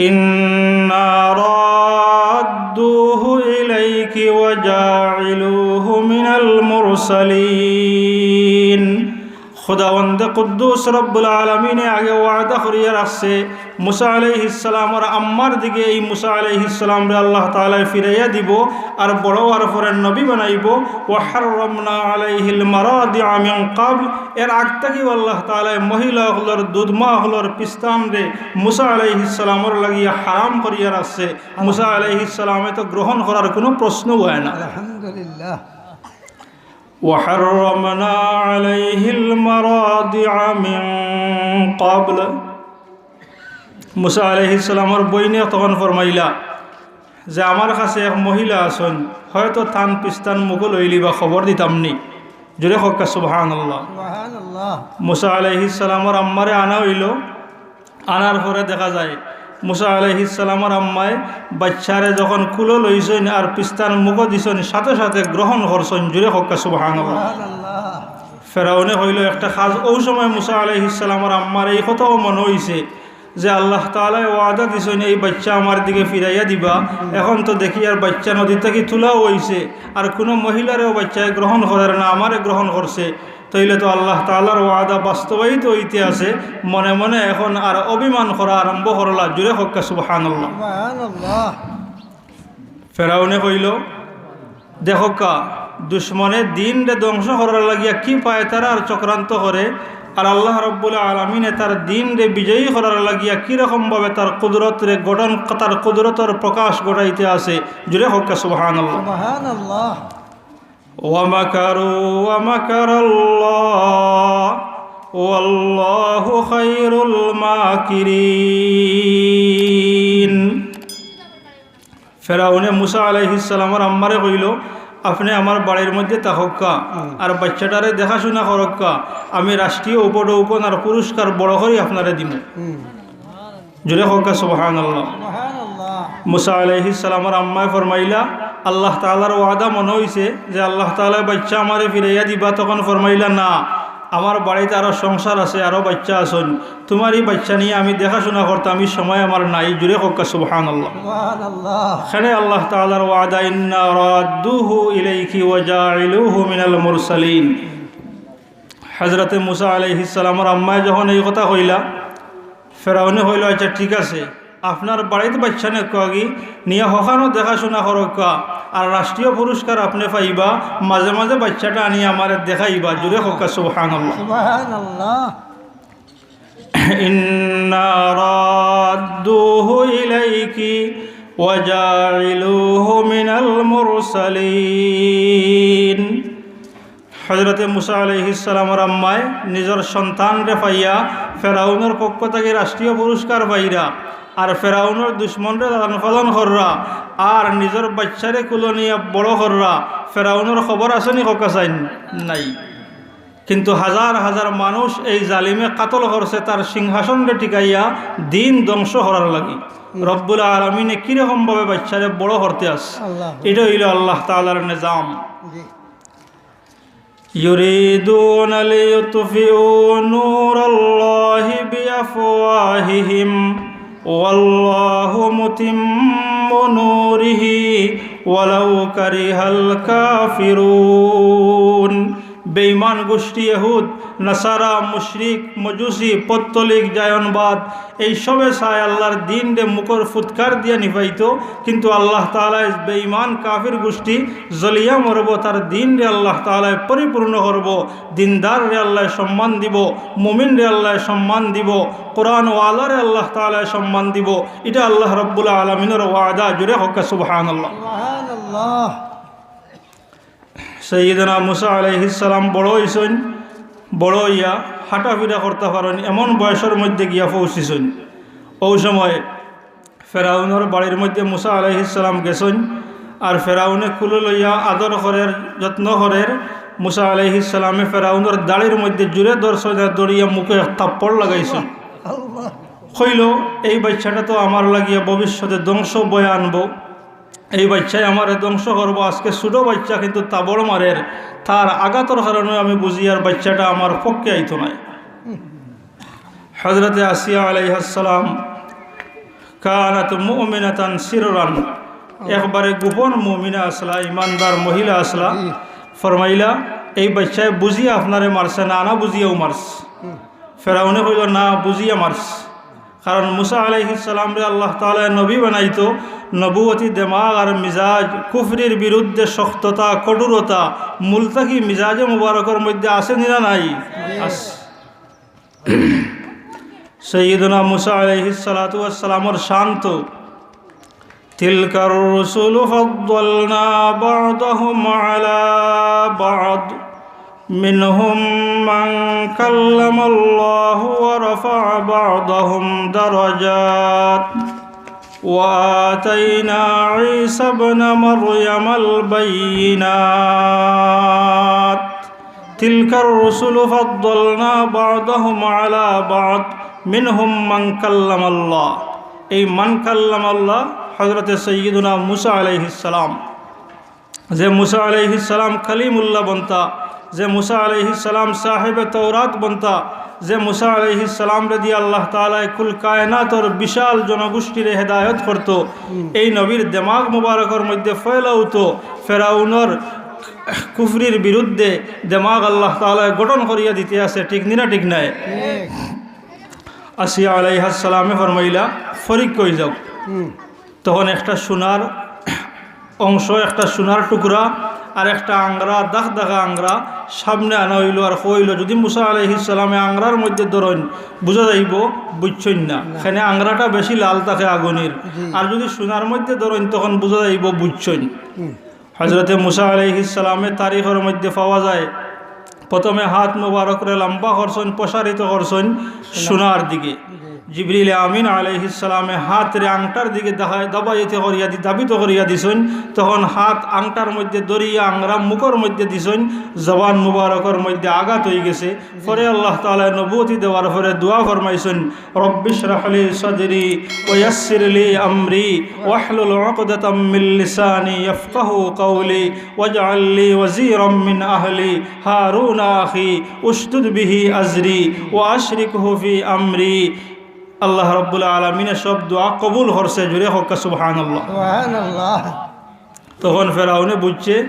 إنا رادوه إليك وجاعلوه من المرسلين। খুদাওয়ান্দে কুদ্দুস রব্বুল আলামিনে আগে ওয়াদা করিয়া রাখছে, মুসা আলাইহিস সালামর আম্মার দিকে এই মুসা আলাইহিস সালামরে আল্লাহ তাআলায় ফিরাইয়া দিবো, আর বড় অওয়ার পরে নবী বানাইবো। وحرمنا عليه المراضع من قبل, এর আগ থাকিও আল্লাহ তাআলায় মহিলা অকলর দুধ মা অকলর পিস্তানরে মুসা আলাইহিস সালামর লাগিয়া হারাম করিয়া রাখছে। মুসা আলাইহিস সালামে তো গ্রহণ করার কুনু প্রশ্ন অয় না। আলহামদুলিল্লাহ। وحرمنا عليه المراضع من قبل। মুসা আলাইহিস সালামর বইনে তখন ফরমাইলা যে, আমার কাছে এক মহিলা আছইন, হয়তো তান পিস্তান মুখো লইলিবা, খবর দিতাম নি। জুরে কউক্কা সুবহানাল্লাহ। সুবহানাল্লাহ। মুসা আলাইহিস সালামর আম্মারে আনা অইলো, আনার পরে দেখা যায় মুসা আলাইহিস সালামর আম্মায় বাচ্চারে যখন কুলো লইছইন আর পিস্তান মুখো দিছইন, সাথে সাথে গ্রহণ করছইন। জুরে কউক্কা সুবহানাল্লাহ। সুবহানাল্লাহ। ফেরাউনে কইলো একটা কাজ, অউ সময় মুসা আলাইহিস সালামর আম্মার এই কথাও মনো অইছে যে আল্লাহ তাআলায় ওয়াদা দিছইন এই বাচ্চা আমার দিকে ফিরাইয়া দিবা, এখন তো দেখি আর বাচ্চা নদী থাকি তুলাও অইছে, আর কুনু মহিলারেও বাচ্চায় গ্রহণ করের না, আমারে গ্রহণ করছে, তাইলে তো আল্লাহ তাআলার ওয়াদা বাস্তবায়িত অইতে আছে। মনে মনে এখন আর অভিমান করা আরম্ভ করলা। জুরে কউক্কা সুবহানাল্লাহ। সুবহানাল্লাহ। ফেরাউনে কইলো, দেখউক্কা, দুশমনে দিনরে ধ্বংস করার লাগিয়া কি পায়তারা আর চক্রান্ত করে, আর আল্লাহ রাব্বুল আলামিনে তার দিনরে বিজয়ী করার লাগিয়া কি রকম ভাবে তার কুদরতরে গঠন, তার কুদরতর প্রকাশ ঘটাইতে আছে। জুরে কউক্কা সুবহানাল্লাহ। সুবহানাল্লাহ। ومكروا ومكر الله والله خير الماكرين। ফেরাউনে মুসা আলাইহিস সালামর আম্মারে কইলো, আপনে আমার বাড়ির মধ্যে থাকউক্কা, হুম। আর বাচ্চাটারে দেখাশুনা করউক্কা, আমি রাষ্ট্রীয় উপঢৌকন আর পুরস্কার বড় করি আপনারে দিমু। হুম। জুরে কউক্কা সুবহানাল্লাহ। সুবহানাল্লাহ। মুসা আলাইহিস সালামর আম্মায় ফরমাইলা, আল্লাহ তাআলার ওয়াদা মনো অইছে যে আল্লাহ তাআলায় বাচ্চা আমারে ফিরাইয়া দিবা, তখন ফরমাইলা, না, আমার বাড়িত আরো সংসার আছে, আরো বাচ্চা আছইন, তুমার ই বাচ্চা নিয়া আমি দেখাশুনা করতাম, ই সময় আমার নাই। জুরে কউক্কা সুবহানাল্লাহ। সুবহানাল্লাহ। কেনে আল্লাহ তাআলার ওয়াদা, إنا رادوه إليك وجاعلوه من المرسلين। হযরতে মুসা আলাইহিস সালামর আম্মায় যখন এই কথা কইলা, ফেরাউনে কইলো, আচ্ছা ঠিক আছে, আপনার বাড়িত বাচ্চা নেউক্কা গি, নিয়া হখানো দেখাশুনা করউক্কা, আর রাষ্ট্রীয় পুরস্কার আপনে পাইবা, মাঝে মাঝে বাচ্চাটা আনি আমারে দেখাইবা। জুরে কউক্কা সুবহানাল্লাহ। সুবহানাল্লাহ। إنا رادوه إليك وجاعلوه من المرسلين। হজরতে মুসা আলাইহিস সালামর আম্মায় নিজর সন্তানরে পাইয়া ফেরাউনর পক্ষ থাকি রাষ্ট্রীয় পুরস্কার পাইরা, আর ফেরাউনর দুশমনরে লালন পালন কররা, আর নিজর বাইচ্চারে কুলো নিয়া বড় কররা। ফেরাউনর খবর আছে নি? কউক্কা চাইন। নাই। কিন্তু হাজার হাজার মানুষ এই জালিমে কাতল করছে তার সিংহাসনরে টিকাইয়া, দিন ধ্বংস করার লাগি। রব্বুল আলামিনে কিরকম ভাবে বাইচ্চারে বড় করতে আছে, আল্লাহ। এটা অইলো আল্লাহ তাআলার নিজাম। জি। يريدون ليطفئوا نور الله بأفواههم والله متم نوره ولو كره الكافرون। বেঈমান গোষ্ঠী ইহুদ, নাসারা, মুশরিক, মজুসি, পত্তলিক, জায়নবাদ, এই সবে চায় আল্লাহর দিনরে মুখর ফুৎকার দিয়া নিভাইতো, কিন্তু আল্লাহ তাআলায় বেঈমান কাফির গোষ্ঠী জ্বলিয়া মরবো, তার দিনরে আল্লাহ তাআলায় পরিপূর্ণ করবো, দিনদাররে আল্লায় সম্মান দিবো, মুমিনরে আল্লায় সম্মান দিবো, কোরআনওয়ালারে আল্লাহ তাআলায় সম্মান দিবো। এটা আল্লাহ রব্বুল আলামিনর ওয়াদা। জুরে কউক্কা সুবহানাল্লাহ। সুবহানাল্লাহ। সাইয়্যিদুনা মুসা আলাইহিস সালাম বড় অইছইন, বড় অইয়া হাঁটাফিরা করতা পারইন, এমন বয়সর মধ্যে গিয়া পৌঁছিছইন। অউ সময় ফেরাউনর বাড়ির মধ্যে মুসা আলাইহিস সালাম গেছইন, আর ফেরাউনে কুলো লইয়া আদর করের, যত্ন করের। মুসা আলাইহিস সালামে ফেরাউনর দাড়ির মধ্যে জুরে ধরছইন, আর ধরিয়া মুখো এক থাপ্পড় লাগাইছইন। আল্লাহ। কইলো, "এই বাইচ্চাটা তো আমার লাগিয়া ভবিষ্যতে ধ্বংস বয়ে আনবো।" এই বাইচ্চায় আমারে ধ্বংস করবো। আজকে ছোট বাইচ্চা কিন্তু তাবড় মারের, তার আঘাতর কারণে আমি বুঝি আর বাইচ্চাটা আমার পক্ষে আইতো নায়। হজরতে আসিয়া আলাইহাস সালাম কানাত মুমিনাতান সিররান, একবারে গোপন মুমিনা আছলা, ইমানদার মহিলা আছলা। জি। ফরমাইলা, "এই বাইচ্চায় বুঝিয়া আপনারে মারছে না, না বুঝিয়াও মারছে?" হুম। ফেরাউনে কইলো, "না, বুঝিয়া মারছে।" কারণ মুসা আলাইহিস সালামরে আল্লাহ তাআলায় নবী বানাইতো, নবুয়তি দেমাগ আর মিজাজ কুফরির বিরুদ্ধে শক্ততা, কঠোরতা, মুলতাকি মিজাজে মুবারকর মধ্যে আছে নি না নাই? আছে। সাইয়্যিদুনা মুসা আলাইহিস সালাতু ওয়াস সালামর শান তো, تلك الرسل فضلنا بعضهم على بعض منهم من كلم الله ورفع بعضهم درجات وآتينا عيسى ابن مريم البينات تلك الرسل فضلنا بعضهم على بعض منهم من كلم الله। এই মান কাল্লামাল্লাহ হজরতে সৈয়দুনা মুসা আলাইহিস সালাম। যে মুসা আলাইহিস সালাম কালিমুল্লাহ বনতা, যে মুসা আলাইহিস সালাম সাহেবে তৌরাত বনতা, যে মুসা আলাইহিস সালামরে দিয়া আল্লাহ তাআলায় কুল কায়নাতর বিশাল জনগোষ্ঠীরে হেদায়ত করতো, এই নবীর দেমাগ মুবারকর মধ্যে ফয়লা অইতো, ফেরাউনর কুফরির বিরুদ্ধে দেমাগ আল্লাহ তাআলায় গঠন করিয়া দিতে আছে, ঠিক নি না ঠিক নায়? ঠিক। আসিয়া আলাইহাস সালামে ফরমাইলা, "ফরিক কই যাও।" হুম। তখন একটা সোনার অংশ, একটা সোনার টুকরা আর একটা আংরা, দাগ দাগা আংরা সামনে আনা অইলো, আর কইলো, "যদি মুসা আলাইহিস সালামে আংরার মধ্যে ধরইন, বুঝা যাইবো বুঝছইন না।" না। এখানে আংরাটা বেশি লাল থাকে আগুনের, জি। আর যদি সোনার মধ্যে ধরইন, তখন বুঝা যাইবো বুঝছইন। হুম। হজরতে মুসা আলাইহিস সালামে তারিখর মধ্যে পাওয়া যায়, প্রথমে হাত মুবারকরে লম্বা করছইন, প্রসারিত করছইন সোনার দিকে। জি। জিবরিল আমিন আলাইহিস সালামে হাতরে আংটার দিকে দাবাইতে করিয়া দি-, দাবিত করিয়া দিছইন। তখন হাত আংটার মধ্যে ধরিয়া আংরা মুখর মধ্যে দিছইন, জবান মুবারকর মধ্যে আঘাত অইগেছে। পরে আল্লাহ তাআলায় নবুয়তি দেওয়ার পরে দোয়া ফরমাইছইন, رب اشرح لي صدري ويسر لي أمري واحلل عقدة من لساني يفقهوا قولي واجعل لي وزيرا من أهلي هارون أخي اشدد به أزري وأشركه في أمري। আল্লাহ রাব্বুল আলামিনে সব দোয়া কবুল করছে, জুরে কউক্কা সুবহানাল্লাহ। সুবহানাল্লাহ। তখন ফেরাউনে বুঝছে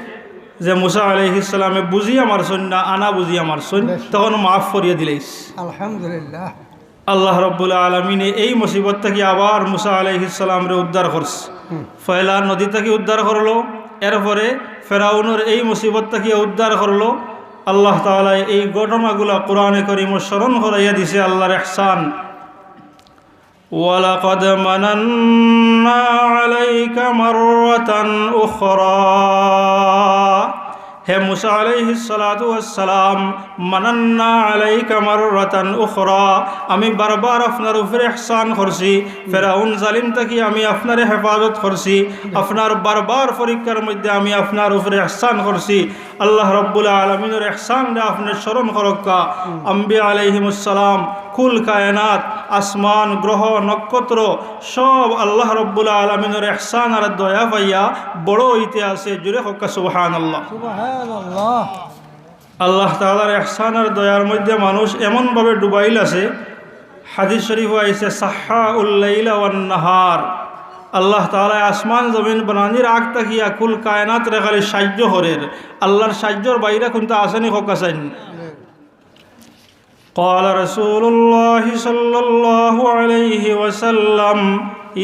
যে মুসা আলাইহিস সালামে বুঝিয়া মারছইন না, আনা বুঝিয়া মারছইন, বেশ। তখন মাফ করিয়া দিলাইছে। আলহামদুলিল্লাহ। আল্লাহ রাব্বুল আলামিনে এই মুসিবত থাকি আবার মুসা আলাইহিস সালামরে উদ্ধার করছে। হুম। পয়লা নদী থাকি উদ্ধার করলো, এরপরে ফেরাউনর এই মুসিবত থাকি উদ্ধার করলো। আল্লাহ তাআলায় এই ঘটনাগুলা কোরআনে করিমো স্মরণ করাইয়া দিছে আল্লাহর ইহসান। ولقد مننا عليك مرة أخرى। হে মুসা আলাইহিস সালাতু ওয়াস সালাম, মানান্না আলাইকা মাররাতান উখরা, আমি বারবার আপনার উপরে ইহসান করছি, ফেরাউন জালিম থাকি আমি আপনারে হেফাজত করছি, আপনার বারবার পরীক্ষার মধ্যে আমি আপনার উপরে ইহসান করছি। আল্লাহ রাব্বুল আলামিনের ইহসানরে আপনে স্মরণ করউক্কা। আম্বিয়া আলাইহিমুস সালাম, কুল কায়নাত, আসমান, গ্রহ, নক্ষত্র, সব আল্লাহ রাব্বুল আলামিনের ইহসান আর দয়া পাইয়া বড় অইতে আছে। জুরে কউক্কা সুবহানাল্লাহ। সুবহানাল্লাহ। আল্লাহ তাআলার ইহসান আর দয়ার মধ্যে মানুষ এমনভাবে ডুবাইল আছে, হাদিস শরীফো আইছে, সাহহাউল লাইলা ওয়ান নাহার। আল্লাহ তাআলায় আসমান জমিন বানানির আগ থাকিয়া কুল কায়নাতরে খালি সাইয্য করের। আল্লাহর সাইয্যর বাইরে কুন্তা আছে নি? কউক্কা চাইন। قال رسول الله صلى الله عليه وسلم: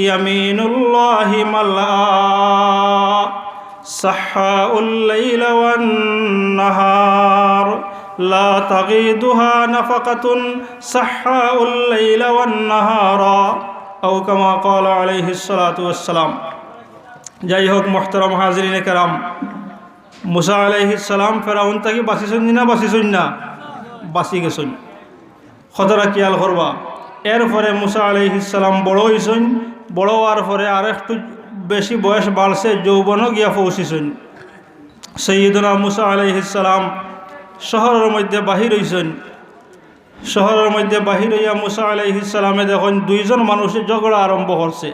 يمين الله ملأى، سحاء الليل والنهار، لا تغيضها نفقة، سحاء الليل والنهار، أو كما قال عليه الصلاة والسلام। যাই হোক, মুহতারাম হাজিরিনে কেরাম, মুসা আলাইহিস সালাম ফেরাউন থাকি বাঁচিছইন না, বাঁচিছইন না? বাঁচি গেছইন। কথাটা খেয়াল করবা। এরপরে মুসা আলাইহিস সালাম বড় অইছইন, বড় অওয়ার পরে আর একটু বেশি বয়স বাড়ছে, যৌবনো গিয়া পৌঁছিছইন। সাইয়্যিদুনা মুসা আলাইহিস সালাম শহরর মধ্যে বাহির অইছইন। শহরর মধ্যে বাহির অইয়া মুসা আলাইহিস সালামে দেখইন দুইজন মানুষে ঝগড়া আরম্ভ করছে।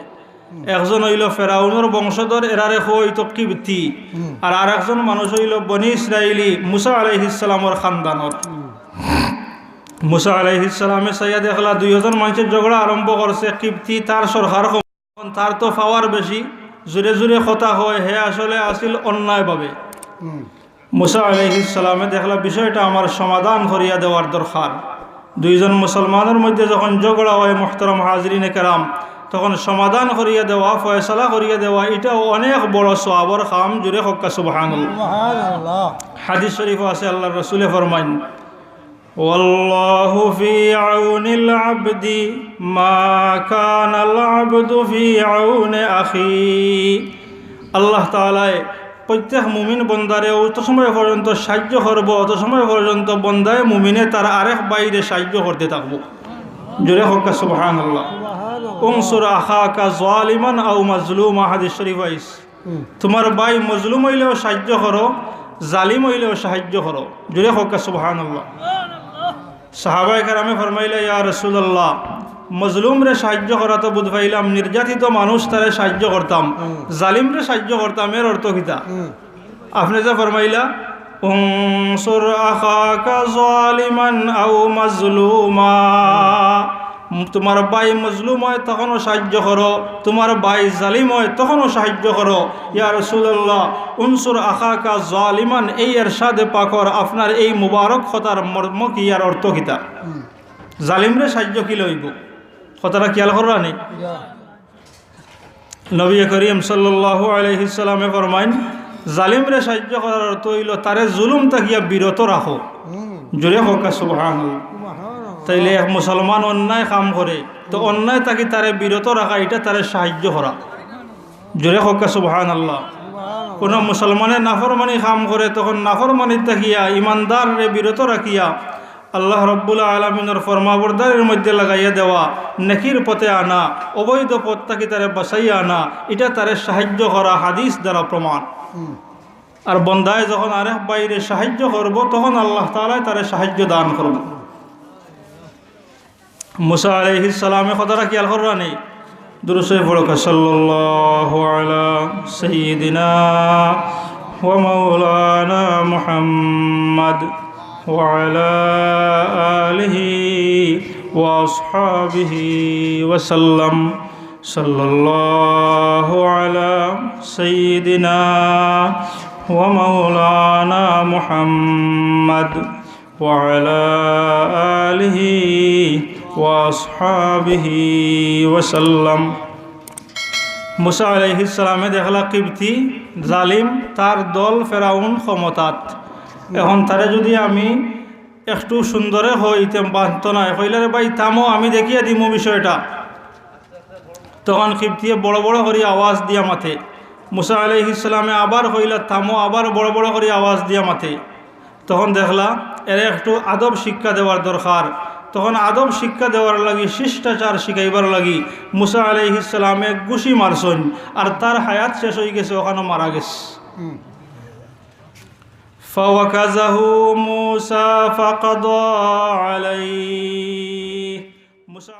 একজন অইলো ফেরাউনর বংশধর, এরারে কওয়া অইতো কিবতি। আর আরেকজন মানুষ অইলো বনি ইসরাইলি, মুসা আলাইহিস সালামর খানদানর। মুসা আলাইহিস সালামে চাইয়া দেখলা দুইজন মানষে ঝগড়া আরম্ভ করছে, কিবতি তার সরকার কম, তার তো power বেশি, জুরে জুরে কথা কয়, হে আসলে আছিল অন্যায়ভাবে। মুসা আলাইহিস সালামে দেখলা বিষয়টা আমার সমাধান করিয়া দেওয়ার দরকার। দুইজন মুসলমানর মধ্যে যখন ঝগড়া অয়, মুহতারাম হাজিরিনে কেরাম, তখন সমাধান করিয়া দেওয়া, ফয়সালা করিয়া দেওয়া, ইটাও অনেক বড় সওয়াবর কাম। জুরে কউক্কা সুবহানাল্লাহ। সুবহানাল্লাহ। হাদিস শরীফো আছে, আল্লাহর রসুলে ফরমাইন, والله في عون العبد ما كان العبد في عون أخيه। আল্লাহ তাআলায় প্রত্যেক মুমিন বন্দারে অত সময় পর্যন্ত সাহায্য করবো, অত সময় পর্যন্ত বন্দায় মুমিনে তার আরেক ভাইরে সাহায্য করতে থাকবো। জুরে কউক্কা সুবহানাল্লাহ। انصر أخاك ظالما أو مظلوما, হাদিস শরীফো আইছে। তুমার ভাই মজলুম অইলেও সাহায্য করো, জালিম অইলেও সাহায্য করো। জুরে কউক্কা সুবহানাল্লাহ। সাহাবায়ে কেরামে ফরমাইলা, ইয়া রাসূলুল্লাহ, মজলুমরে সাহায্য করা তো বুঝ পাইলাম, নির্যাতিত মানুষ তারে সাহায্য করতাম, জালিমরে সাহায্য করতাম, এর অর্থ কিতা? আপনে যে ফরমাইলা, انصر أخاك ظالما أو مظلوما, তুমার ভাই মজলুম অয় তখনও সাহায্য করো, তুমার ভাই জালিম অয় তখনও সাহায্য করো। ইয়া রাসূলুল্লাহ, انصر أخاك ظالما, এই এরশাদে পাকর আপনার এই মুবারক কথার মর্ম কি আর অর্থ কিতা? জালিমরে সাহায্য কিলা অইবো? কথাটা খেয়াল কররা নি? নবী করিম সাল্লাল্লাহু আলাইহি সাল্লামে ফরমাইন, জালিমরে সাহায্য করার অর্থ অইলো তারে জুলুম থাকিয়া বিরত রাখো। জুরে কউক্কা সুবহানাল্লাহ। তাইলে এক মুসলমান অন্যায় কাম করে, তো অন্যায় থাকি তারে বিরত রাখা, ইটা তারে সাহায্য করা। জুরে কউক্কা সুবহানাল্লাহ। কোনো মুসলমানে নাফরমানি কাম করে, তখন নাফরমানি থাকিয়া ইমানদাররে বিরত রাখিয়া আল্লাহ রাব্বুল আলামিনর ফরমাবরদারির মধ্যে লাগাইয়া দেওয়া, নেকির পথে আনা, অবৈধ পথ থাকি তারে বাঁচাইয়া আনা, ইটা তারে সাহায্য করা, হাদিস দ্বারা প্রমাণ। আর বন্দায় যখন আরেক ভাইরে সাহায্য করবো, তখন আল্লাহ তাআলায় তারে সাহায্য দান করবো। মুসা আলাইহিস সালামে কথাটা খেয়াল কররা নি? দুরূদ শরীফ পড়ো, সাল্লাল্লাহু আলা সাইয়্যিদিনা ওয়া মাওলানা মুহাম্মাদ ওয়া আলা আলিহি ওয়া আসহাবিহি ওয়া সাল্লাম। সাল্লাল্লাহু আলা সাইয়্যিদিনা ওয়া মাওলানা মুহাম্মাদ ওয়া আলা আলিহি ওয়া আসহাবিহি ওয়া সাল্লাম। মুসা আলাইহিস সালামে দেখলা কিবতি জালিম, তার দল ফেরাউন ক্ষমতাত। এখন তারে যুদি আমি একটু সুন্দরে কই, ইতে মানতো নায়। কইলা, "রে ভাই, থামো, আমি দেখিয়া দিমু বিষয়টা।" তখন কিবতিয়ে বড় বড় করি আওয়াজ দিয়া মাতে, মুসা আলাইহিস সালামে আবার কইলা, "থামো।" আবার বড় বড় করি আওয়াজ দিয়া মাতে। তখন দেখলা, এরে একটু আদব শিক্ষা দেওয়ার দরকার। তখন আদব শিক্ষা দেওয়ার লাগি, শিষ্টাচার শিখাইবার লাগি মুসা আলাইহিস সালামে ঘুষি মারছইন, আর তার হায়াত শেষ অইগেছে, অখানো মারা গেছে। فوكزه موسى فقضى عليه। মুসা